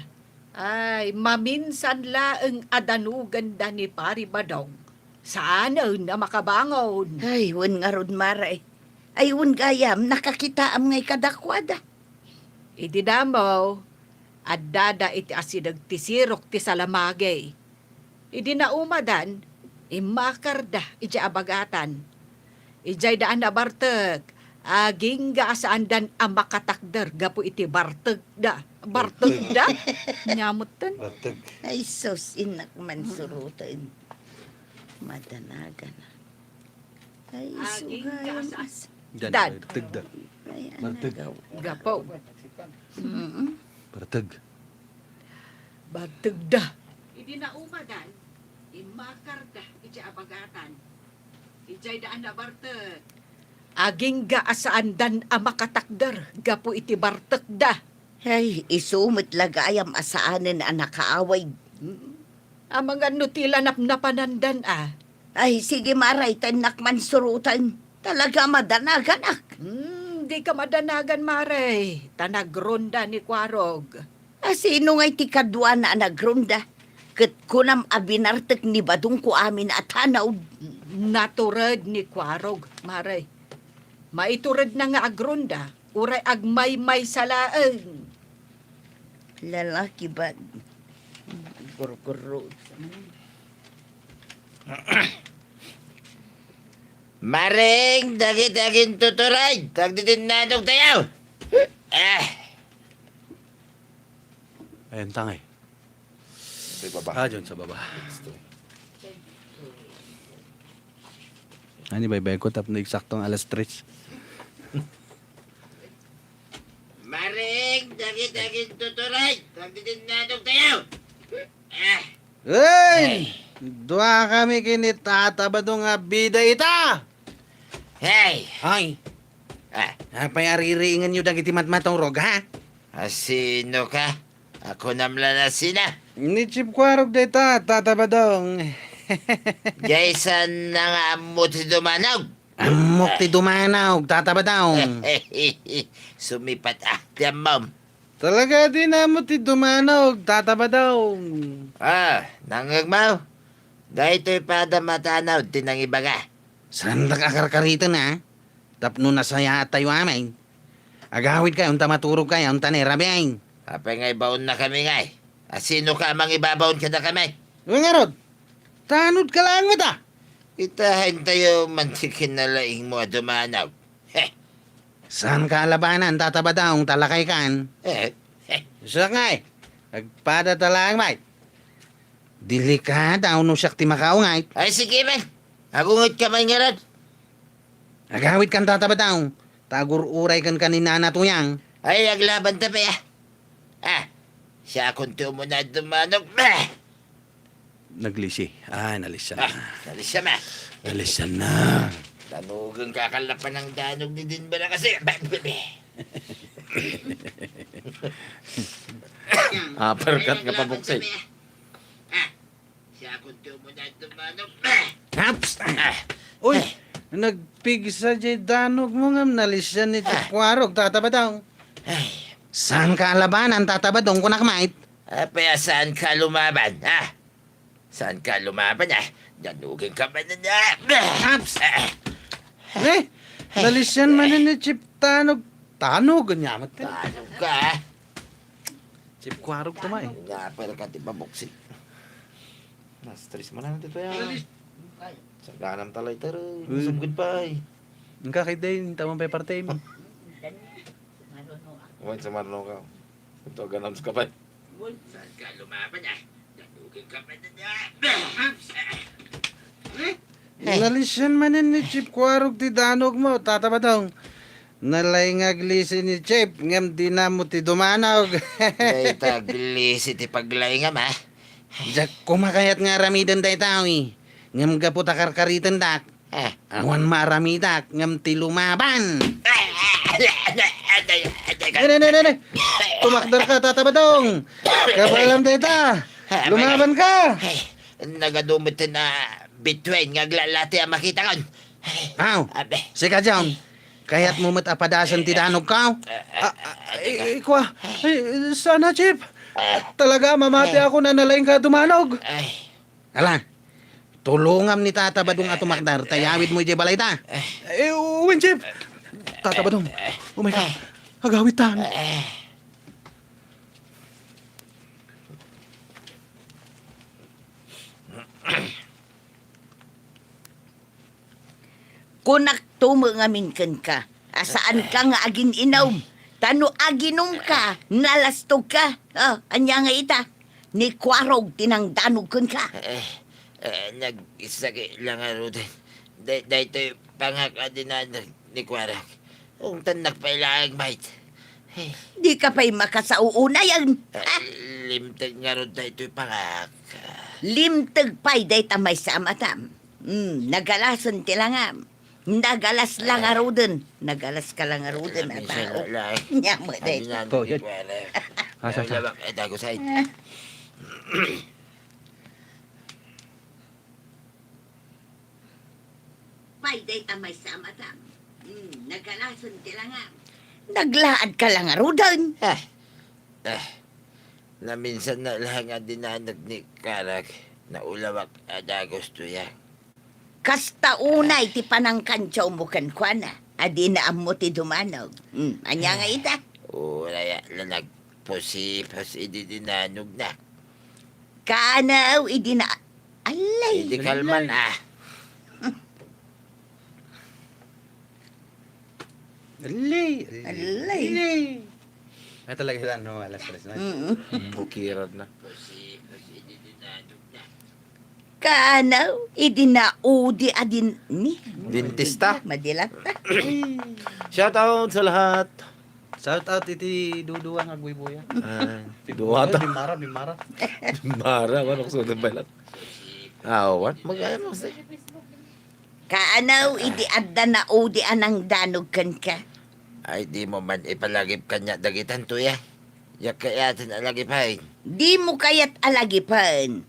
Ay, maminsan laeng a danogenda ni Pari Badong. Saanen a makabangon. Ay, wen ngarud, Maray. Ay, wen gayam, nakakitaam ngay kadakuada. Idi damo, addada iti asideg ti sirok ti salamagi. Idi naumadan, immakarda idiay abagatan. Idiay daan a bartek, agingga a saandan a makatakder gapu iti bartegda. Bartegda? Ania metten? Barteg. Ay, sus, innak mansuroten. Madanagan. Ay, agingga a saan. Dad. Barteg da. Ay, barteg. Gapu. Mm. Barteg. Bartegda. Idi naumadan, immakarda idiay abagatan. Idiay daan a bartek. Agingga a saandan a makatakder gapu iti bartekda. Ay, isu met la gayam a saanen a nakaaway. Mm. Amangan no ti la napnapanandan a. Ay, sige, Maray, ta innak mansuroten. Talaga madanaganak. Hmm, dika madanagan, Maray, ta nagronda ni Kuarog. Asino ngay ti kaduana a nagronda? Ket kunam a binartek ni Badongko amin a tanod. Natured ni Kuarog, Maray. Maituredna nga agronda, uray agmaymaysa laeng. Lalaki ba? Gurgurro. Maring dagiti agintuturay, dagiti nanogtayo. Eh. Ayan, tangay. Sa ibaba. Ah, dyan sa baba. Gusto. Ani, baybay ko, tapno eksakto nga alas tres. Maring dagiti agintuturay, dagiti nanogtayo. Ah. Hey! Hey! Dua kami ken ni Tata Badong nga bida ita. Hey! Hoy! Ah. Apay a ririingenyo dagiti matmaturog, ha? Asino ka? Akunam la no sina. Ni Chief Kuarog dayta, Tata Badong. Diay saanna nga ammo ti dumanog. Ammok ti dumanog, Tata Badong. Sumipat a ti ammom. Talaga, dinak ammo ti dumanog, Tata Badong. Ah, nangngegmo? Daytoy pay a matanod ti nangibaga. Saandak a karkariten, ha? Tapno nasayaat tayo amin. Agawidkayo, ta maturogkayo, ta ni rabiin. Apay nga ibaonnakami ngay? Asino ka a mangibabaon kadakami? Ngarud, tanod ka laeng met, a? Itaentayo man ti kinalaingmo a dumanaw. He. Saanka a labanan, Tata Badong, ta lakaykan. Eh, eh. Siak ngay, agpadata laeng met. Delikada no siak ti makaunget. Ay, sige man. Agungetka man ngarud. Agawidkan, Tata Badong, ta agur-uray kenka ni Nana Tuyang. Ay, aglabanta pay, a. A, siakon ti umuna a dumanaw. Bah! Naglisi. A, nalisan na. A, nalisan na. Nalisan na. Danugenka a kalapan a danog ni Dinbala kasi. Bah, bah, bah. Uppercut nga pabuksi. A, siakon ti umuna a dumanaw. Bah! Haps! A. Uy, nagpigsa diay danogmo ngem nalisan ni Chief Kwarog, Tata Badong. Ay. Saanka a labanan, Tata Badong, kunak met? Apay a saanka a lumaban, a? Saanka a lumaban, a? Danugenka man, a? Haps! A. Eh, nalisan manen ni Chief Tanog. Tanog, ania met? Tanogka, a? Chief Kwarog ta met. Nga, pero ka ti pabuksi. Nas tres man na dito yan. Saganam talay taro. Uy. Sumgod pa ay. Engka kay day, tama pa'y parte mo. Wen, sa marno ka. Ito, ganam sa kapal. Saanka a lumaban, a? Danugan ka man, a? Eh? Nalisan manen ni Chief Kwarog ti danogmo, Tata Badong. Nalaing nga aglisi ni Chief, ngem dinammo ti dumanog. Dayta aglisi ti paglaingam, a? Diak koma kayat nga aramiden dayta, wi. Ngem gapu ta karkaritendak, a, awan maaramidak ngem ti lumaban. Ne, ne, ne, ne, ne. Tumakderka, Tata Badong. Kabaelam dayta. Lumabanka. Ay, nagadu met ti na between nga aglalati a makitakon. Aw, sika, John. Kayatmo met a padasen ti danogko? A, a, i-, ikua. Ay, sana, Chief. Talaga, mamati ako na nalaing ka dumanog. Ala, tulongam ni Tata Badong a tumakder, ta yawidmo idiay balayta. Eh, wen, Chief. Tata Badong, umayka. Agawidtan. Kunakto met ngamin kenka a saanka nga agin-inom. Ta no aginumka, nalastogka. O, ania nga ita? Ni Kwarog ti nangdanog kenka. Eh, eh, nagsakit la ngaruden. Day-, daytoy pangak a dinanag ni Kwarog. Ungtannak pay laeng, mait. Dika pay makasauunayen. Eh, limteg ngarud daytoy pangak. Limteg pay dayta maysa a matam. Hmm, nagalasen ti langam. Nagalas la ngaruden. Nagalas ka la ngaruden a tao. Nia met dayta. Asa, asa? Pay dayta maysa a matam. Hmm, nagalasen ti langam. Naglaad ka la ngaruden. Eh, eh, naminsan na lang a dinanag ni Karag, naulawak a dagus tuya. Kasta unay ti panangkantiawmo kenkuana, a dina ammo ti dumanog. Hmm, ania nga ita? Uray la nagpusipos idi dinanogna. Kanaw idi na-, allay. Idi kalman, ah. Allay, allay. Allay. Allay. Ay, talaga sila, no, alas tres na. Mm. Mm. Bukiran na. Kanaw, idi naudi a din-, ni? Dentista. Madilat na. Shout out sa lahat. Shout out iti duduwa nga agbuybuya. Ah, duwa ta. Bimmara, bimmara. Bimmara, wala ko sa balat. Awan, mag-ano sa Kaanaw idi adda naudi a nangdanog kenka? Ay, dimo man ipalagip kaniak dagitan, tuya. Diak kayaten a lagipen. Dimo kayat a lagipen.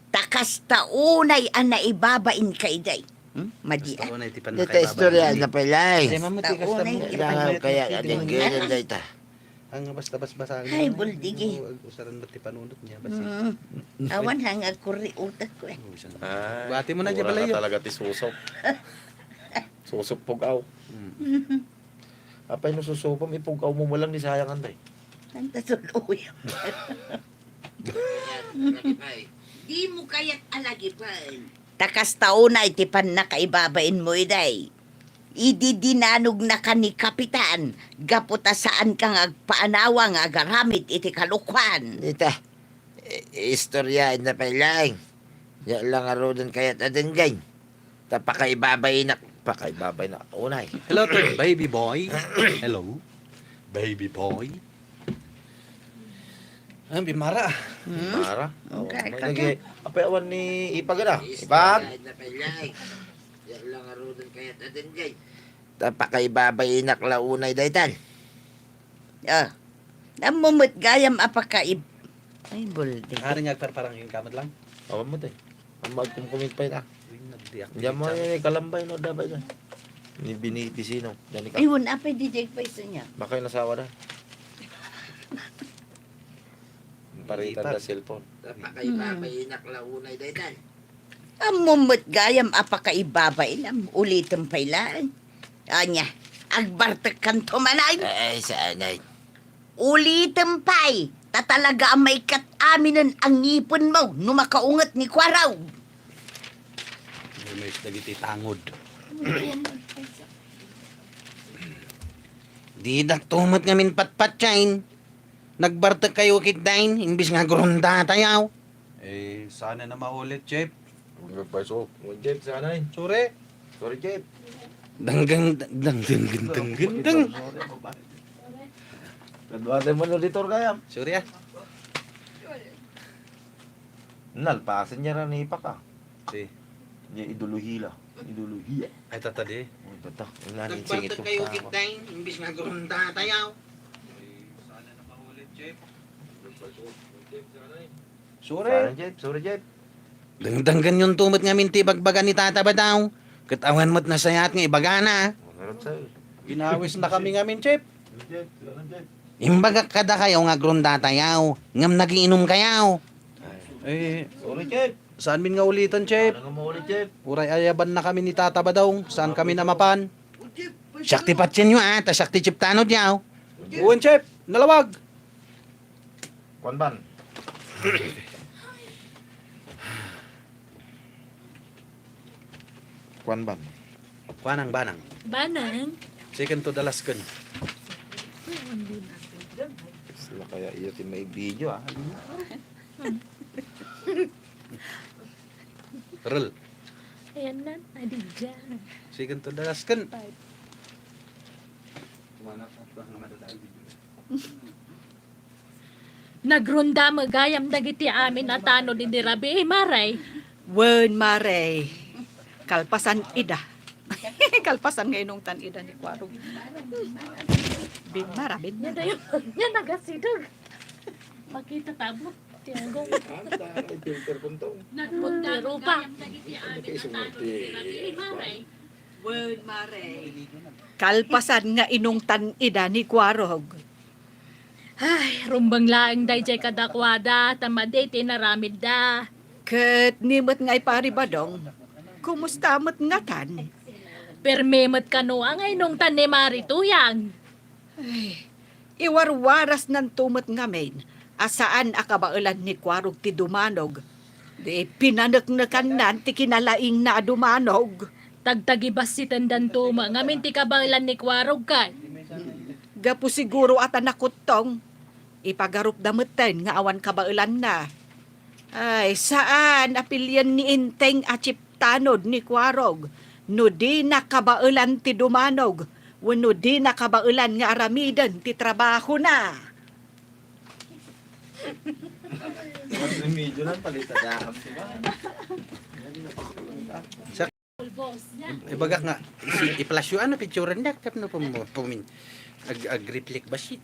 Ta kasta unay a naibabainka idi. Hmm? Madi, ah. Kasta unay ti pannakaibabain. Dita istorya na pala, eh. Kasta unay ti pannakaibabain. Kaya ading gilid dayta. Ang basta basbasahan mo, buldigi. Ag-usaran mo ti panunot niya, basi. Mm. Awan, hang agkurri utak ko, eh. Bati mo na, wala na talaga ti susop. Susop pugaw. Mm. Apay no susupom, ipugaw mo mo lang ni sayangan, day. Ang tasuloy. Dimo kayat a lagipen. Ta kasta unay ti pannakaibabainmo idiay. Idi dinanogna ka ni Kapitan, gapu ta saanka nga agpaanawa nga agaramid iti kalokuan. Dita, i-, istoryaenna pay laeng. Diak la ngaruden kayat a denggen. Ta pakaibabainak, pakaibabainak unay. Hello to baby boy. Hello, baby boy. Ah, bimara. Hmm? Bimara? Oh, okay, may kaka- lagi. Apay awan ni Ipag na? Ipag? Yan lang arudan kayat a denggen. Ta pakaibabainak la unay daytan. Ah. Ammo met gayam a pakaib-, ay, buldi. Ari nga agparparang yung kamot lang. Awan mo, te. Ang magkumkumit pa yun, ah. Uy, nagdiak. Diyan mo, eh, kalambay, no, dabay na. Ni Biniti sino? Diyan ka. Ayun, apay, di Jake pa iso niya. Baka yung nasawa na. Paritan da cellphone. Pakaibabain ak la unay daytan. Ammo met gayam a pakaibabain, am, ulitem pay laeng. Ania, agbartekkanto manen? Ay, saan ay? Ulitem pay, ta talaga a maikkat aminen a ngipenmo no makaunget ni Kuarog. Lumayos dagiti tangod. Didak tumet ngamin patpatien. Nagbartek kayo ketdin, imbis nga agrondatayo. Eh, sana na maulit, Chef. Ang nagpaiso. Oh, Jeff, sanay. Sorry. Sorry, Jeff. Danggang, dang, dang, dang, dang, dang. Kadwa tayo mo, editor, kaya. Sorry, ah. Nalpasan niya rin ni Paka. Si? Niya ideolohiya. Ideolohiya. Ay, tata di. Oh, tata. Wala ni singit ko. Nagbartek kayo pa. Ketdin, imbis nga agrondatayo. Ay, sana na maulit, Chef. Sorry. Sorry, Jeff. Sorry, Jeff. Dangdanggan yon tumet ngamin ti ibagbaga ni Tata Badaw. Ket awan met nasayaat nga ibagana. Mangarap sa'yo. Ginawis na kami ngamin, Jeff. Jeff, Jeff. Imbagak kadakayo nga agrondatayo, ngem nagiinom kayo. Eh, sorry, Jeff. Saan min nga ulitan, Jeff? Ano nga maulit, Jeff? Uray ayaban na kami ni Tata Badaw. Saan kami na mapan? Siak ti patien yo, ah. Ta siak ti Jeff tanod yaw. Uwan, Jeff. Nalawag. Kuan ban. Kuan ban. Kuanang banang. Banang. Second to the last kun. Sila kaya iya ti may video, ah. Rel. Ayan na, adidya. Second to the last kun. Five. Kumana pa, pa, nga madadaan video. Nagronda met gayam dagiti amin a tanod idi rabii, Mare. Wen, Mare. Kalpasan ida. Kalpasan nga inungtan ida ni Kuarog. Bin, Mara, bin, Mara. Yan tayo. Yan, nagasidog. Makita tabo. Tiago. Nagronda met gayam dagiti amin a tanod idi rabii, Mare. Wen, Mare. Kalpasan nga inungtan ida ni Kuarog. Ay, rumbeng laeng daydiay kadakuada, ta madi ti inaramidda. Ket ni met nga i Pari Badong, kumusta met ngatan? Permi met kano nga inungtan ni Mari Tuyang. Ay, iwarwarasnanto met ngamin a saan a kabaelan ni Kuarog ti dumanog. Di pinaneknekannan ti kinalaingna a dumanog. Tagtagibassitandanto met ngamin ti kabaelan ni Kuarog ket. Gapu siguro a ta nakuttong, ipagarupda metten nga awan kabaelanna. Ay, saan a pilien ni Inteng a Chief tanod ni Kuarog no dina kabaelan ti dumanog wenno dina kabaelan nga aramiden ti trabahona. Medyo lang palitada kami, di ba? Sa Ibagak nga, si, i-flash yo, ano, picturean da, tapno pum-, pumin-, ag-, ag-reflect basit.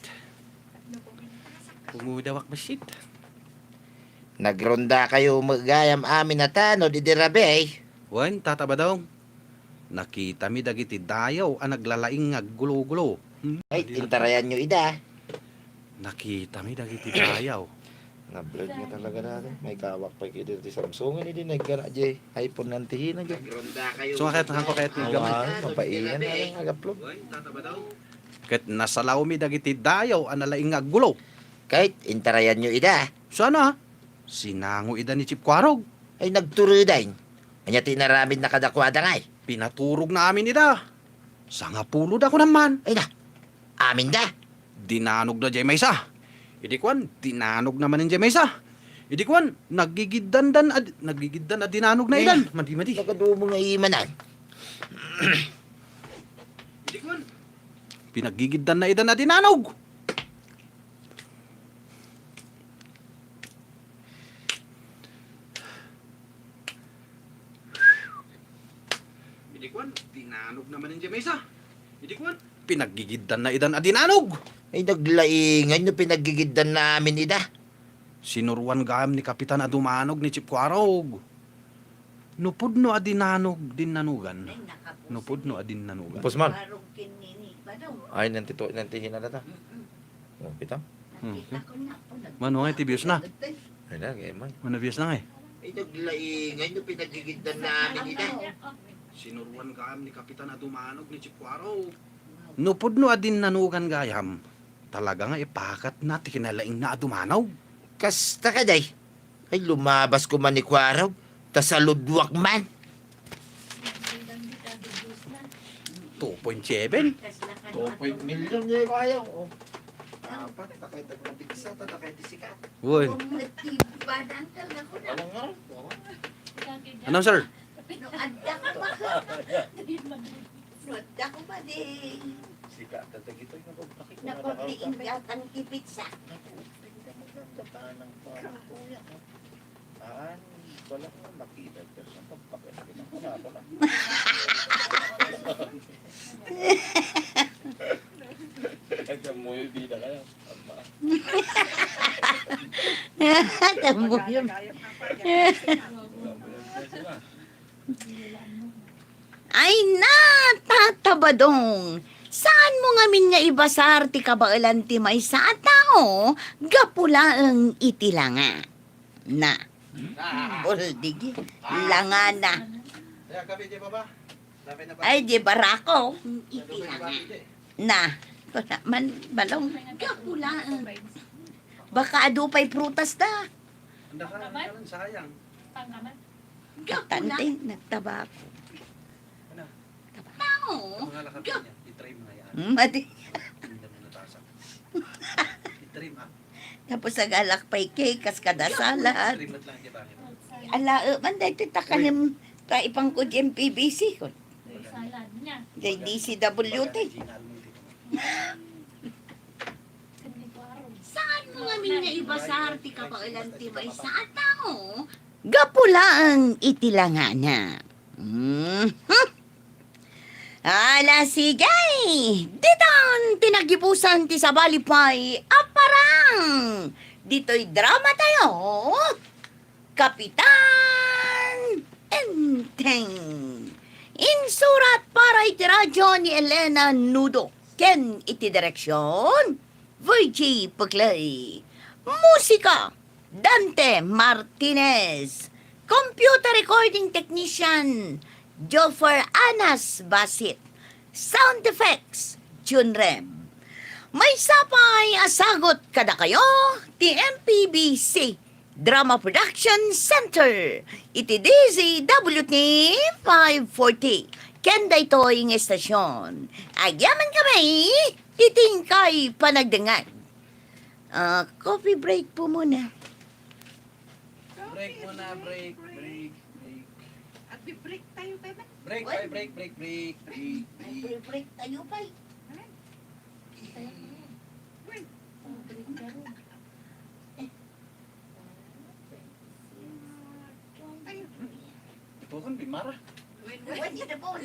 Pumudawak basit. Nagronda kayo met gayam amin a tanod idi rabii. Wen, Tata Badong, nakitami dagiti dayaw a naglalaing nga aggulo-gulo. Hmm? Ay, intarayan yo ida. Nakitami dagiti dayaw. Na-blurred nga talaga na, no? May kawak pa kidi ti Samsung, ini di naggana, jay. iPhone nanti hina, jay. Sumakat, hangko kayat ni gamay. Awan, mapainan na lang, agaplo. Ket nasalawmi dagiti dayaw a nalaing nga aggulo. Kayat, intarayan yo ida. Sana? Sinango ida ni Chief Kuarog. Ay, nagturuden. Ania ti inaramidna kadakuada ngay? Pinaturogna amin ida. Sangapuloda kunam man. Ay na, aminda? Dinanogda jay maysa. Idi kuan, dinanogna manen jay maysa. Idi kuan, nagigiddandan a, nagigiddan a dinanogna idan. Madi, madi. Nakadumo nga imanan. Idi kuan, pinaggigiddanna idan a dinanog. Idi kuan, dinanogna manen jay maysa. Idi kuan, pinaggigiddanna idan a dinanog. Ay, naglaingay no pinaggigiddanna amin ida. Sinuroan gayam ni Kapitan a dumanog ni Chief Kuarog. No pudno a dinanog, dinnanogan. No pudno a dinnanogan. Pusman. Ay, nanti to, nanti hinala ta. Oh, kita? Hmm. Mano nga iti bius na? Ay na, gayam man. Mano bius na nga eh? Ay, naglaingay no pinaggigiddanna amin ida. Sinuroan gayam ni Kapitan a dumanog ni Chief Kuarog. No pudno a dinnanogan gayam, talaga nga ipakatna ti kinalaingna a dumanog. Kasta kadi. Ay, lumabas koma ni Kuarog, ta saludwak man. Two point seven. Two point million nga kaya, oh. Apat, takay tagmatiksa, ta takay ti sikat. Uy. Alam nga. Ano, sir? No, adda ka pa. No, adda ka pa, di. Sikat, ta dagitoy nga pagpakita. Napagdiin ka tang kipitsa. Naku, tingnan mo lang, tatanang pa. Kuya, ah, wala ko makita, pero sa pagpakita, kita ko na pala. Ay, kamuyo, bida kayo. Ama. Kamuyo. Ay, na, Tata Badong! Saan mo ngamin nga ibasar ti kabaelan ti maysa a tao gapu laeng iti langa? Na. Uldigi. Langana. Ay, di barako. Iti langa. Na. Kuna man, Balong. Gapu laeng. Baka adu pay prutas da. Sayang. Tante, nagtabako. Ano? Tao. Mga lakad niya, i-try mo nga yan. Hmm, madi. Hindi mo natasa. I-try mo, ah. Tapos nagalak pa'y cake, kas kada salad. I-try mo lang, di ba? Ala, eh, man, dahil ti takalim, ta ipangko di M P B C ko. Salad niya. Di D C W T. Saan mo ngamin nga ibasar ti kabaelan ti maysa a tao gapu laeng iti langana? Mhm. Ala, sige! Ditan ti nagibusan ti sabali pay a parang ditoy drama tayo. Kapitan Enteng. Insurat para iti radio ni Elena Nudo ken iti direksion, Virgie Puclay. Musika, Dante Martinez. Computer recording technician, Joffer Anas Basit. Sound effects, Jun Rem. Maysa pay a sagut kadakayo ti M P B C Drama Production Center iti D Z W T five forty. Ken daytoy nga estasion, agyamankami iti inkay panagdengngeg. Ah, coffee break po muna. Break muna, break, break, break. Agbi-break tayo, Bebe. Break, break, break, break, break, break. Break tayo, Bay. Ito kan, Bimara. Win, win. Win, ito po.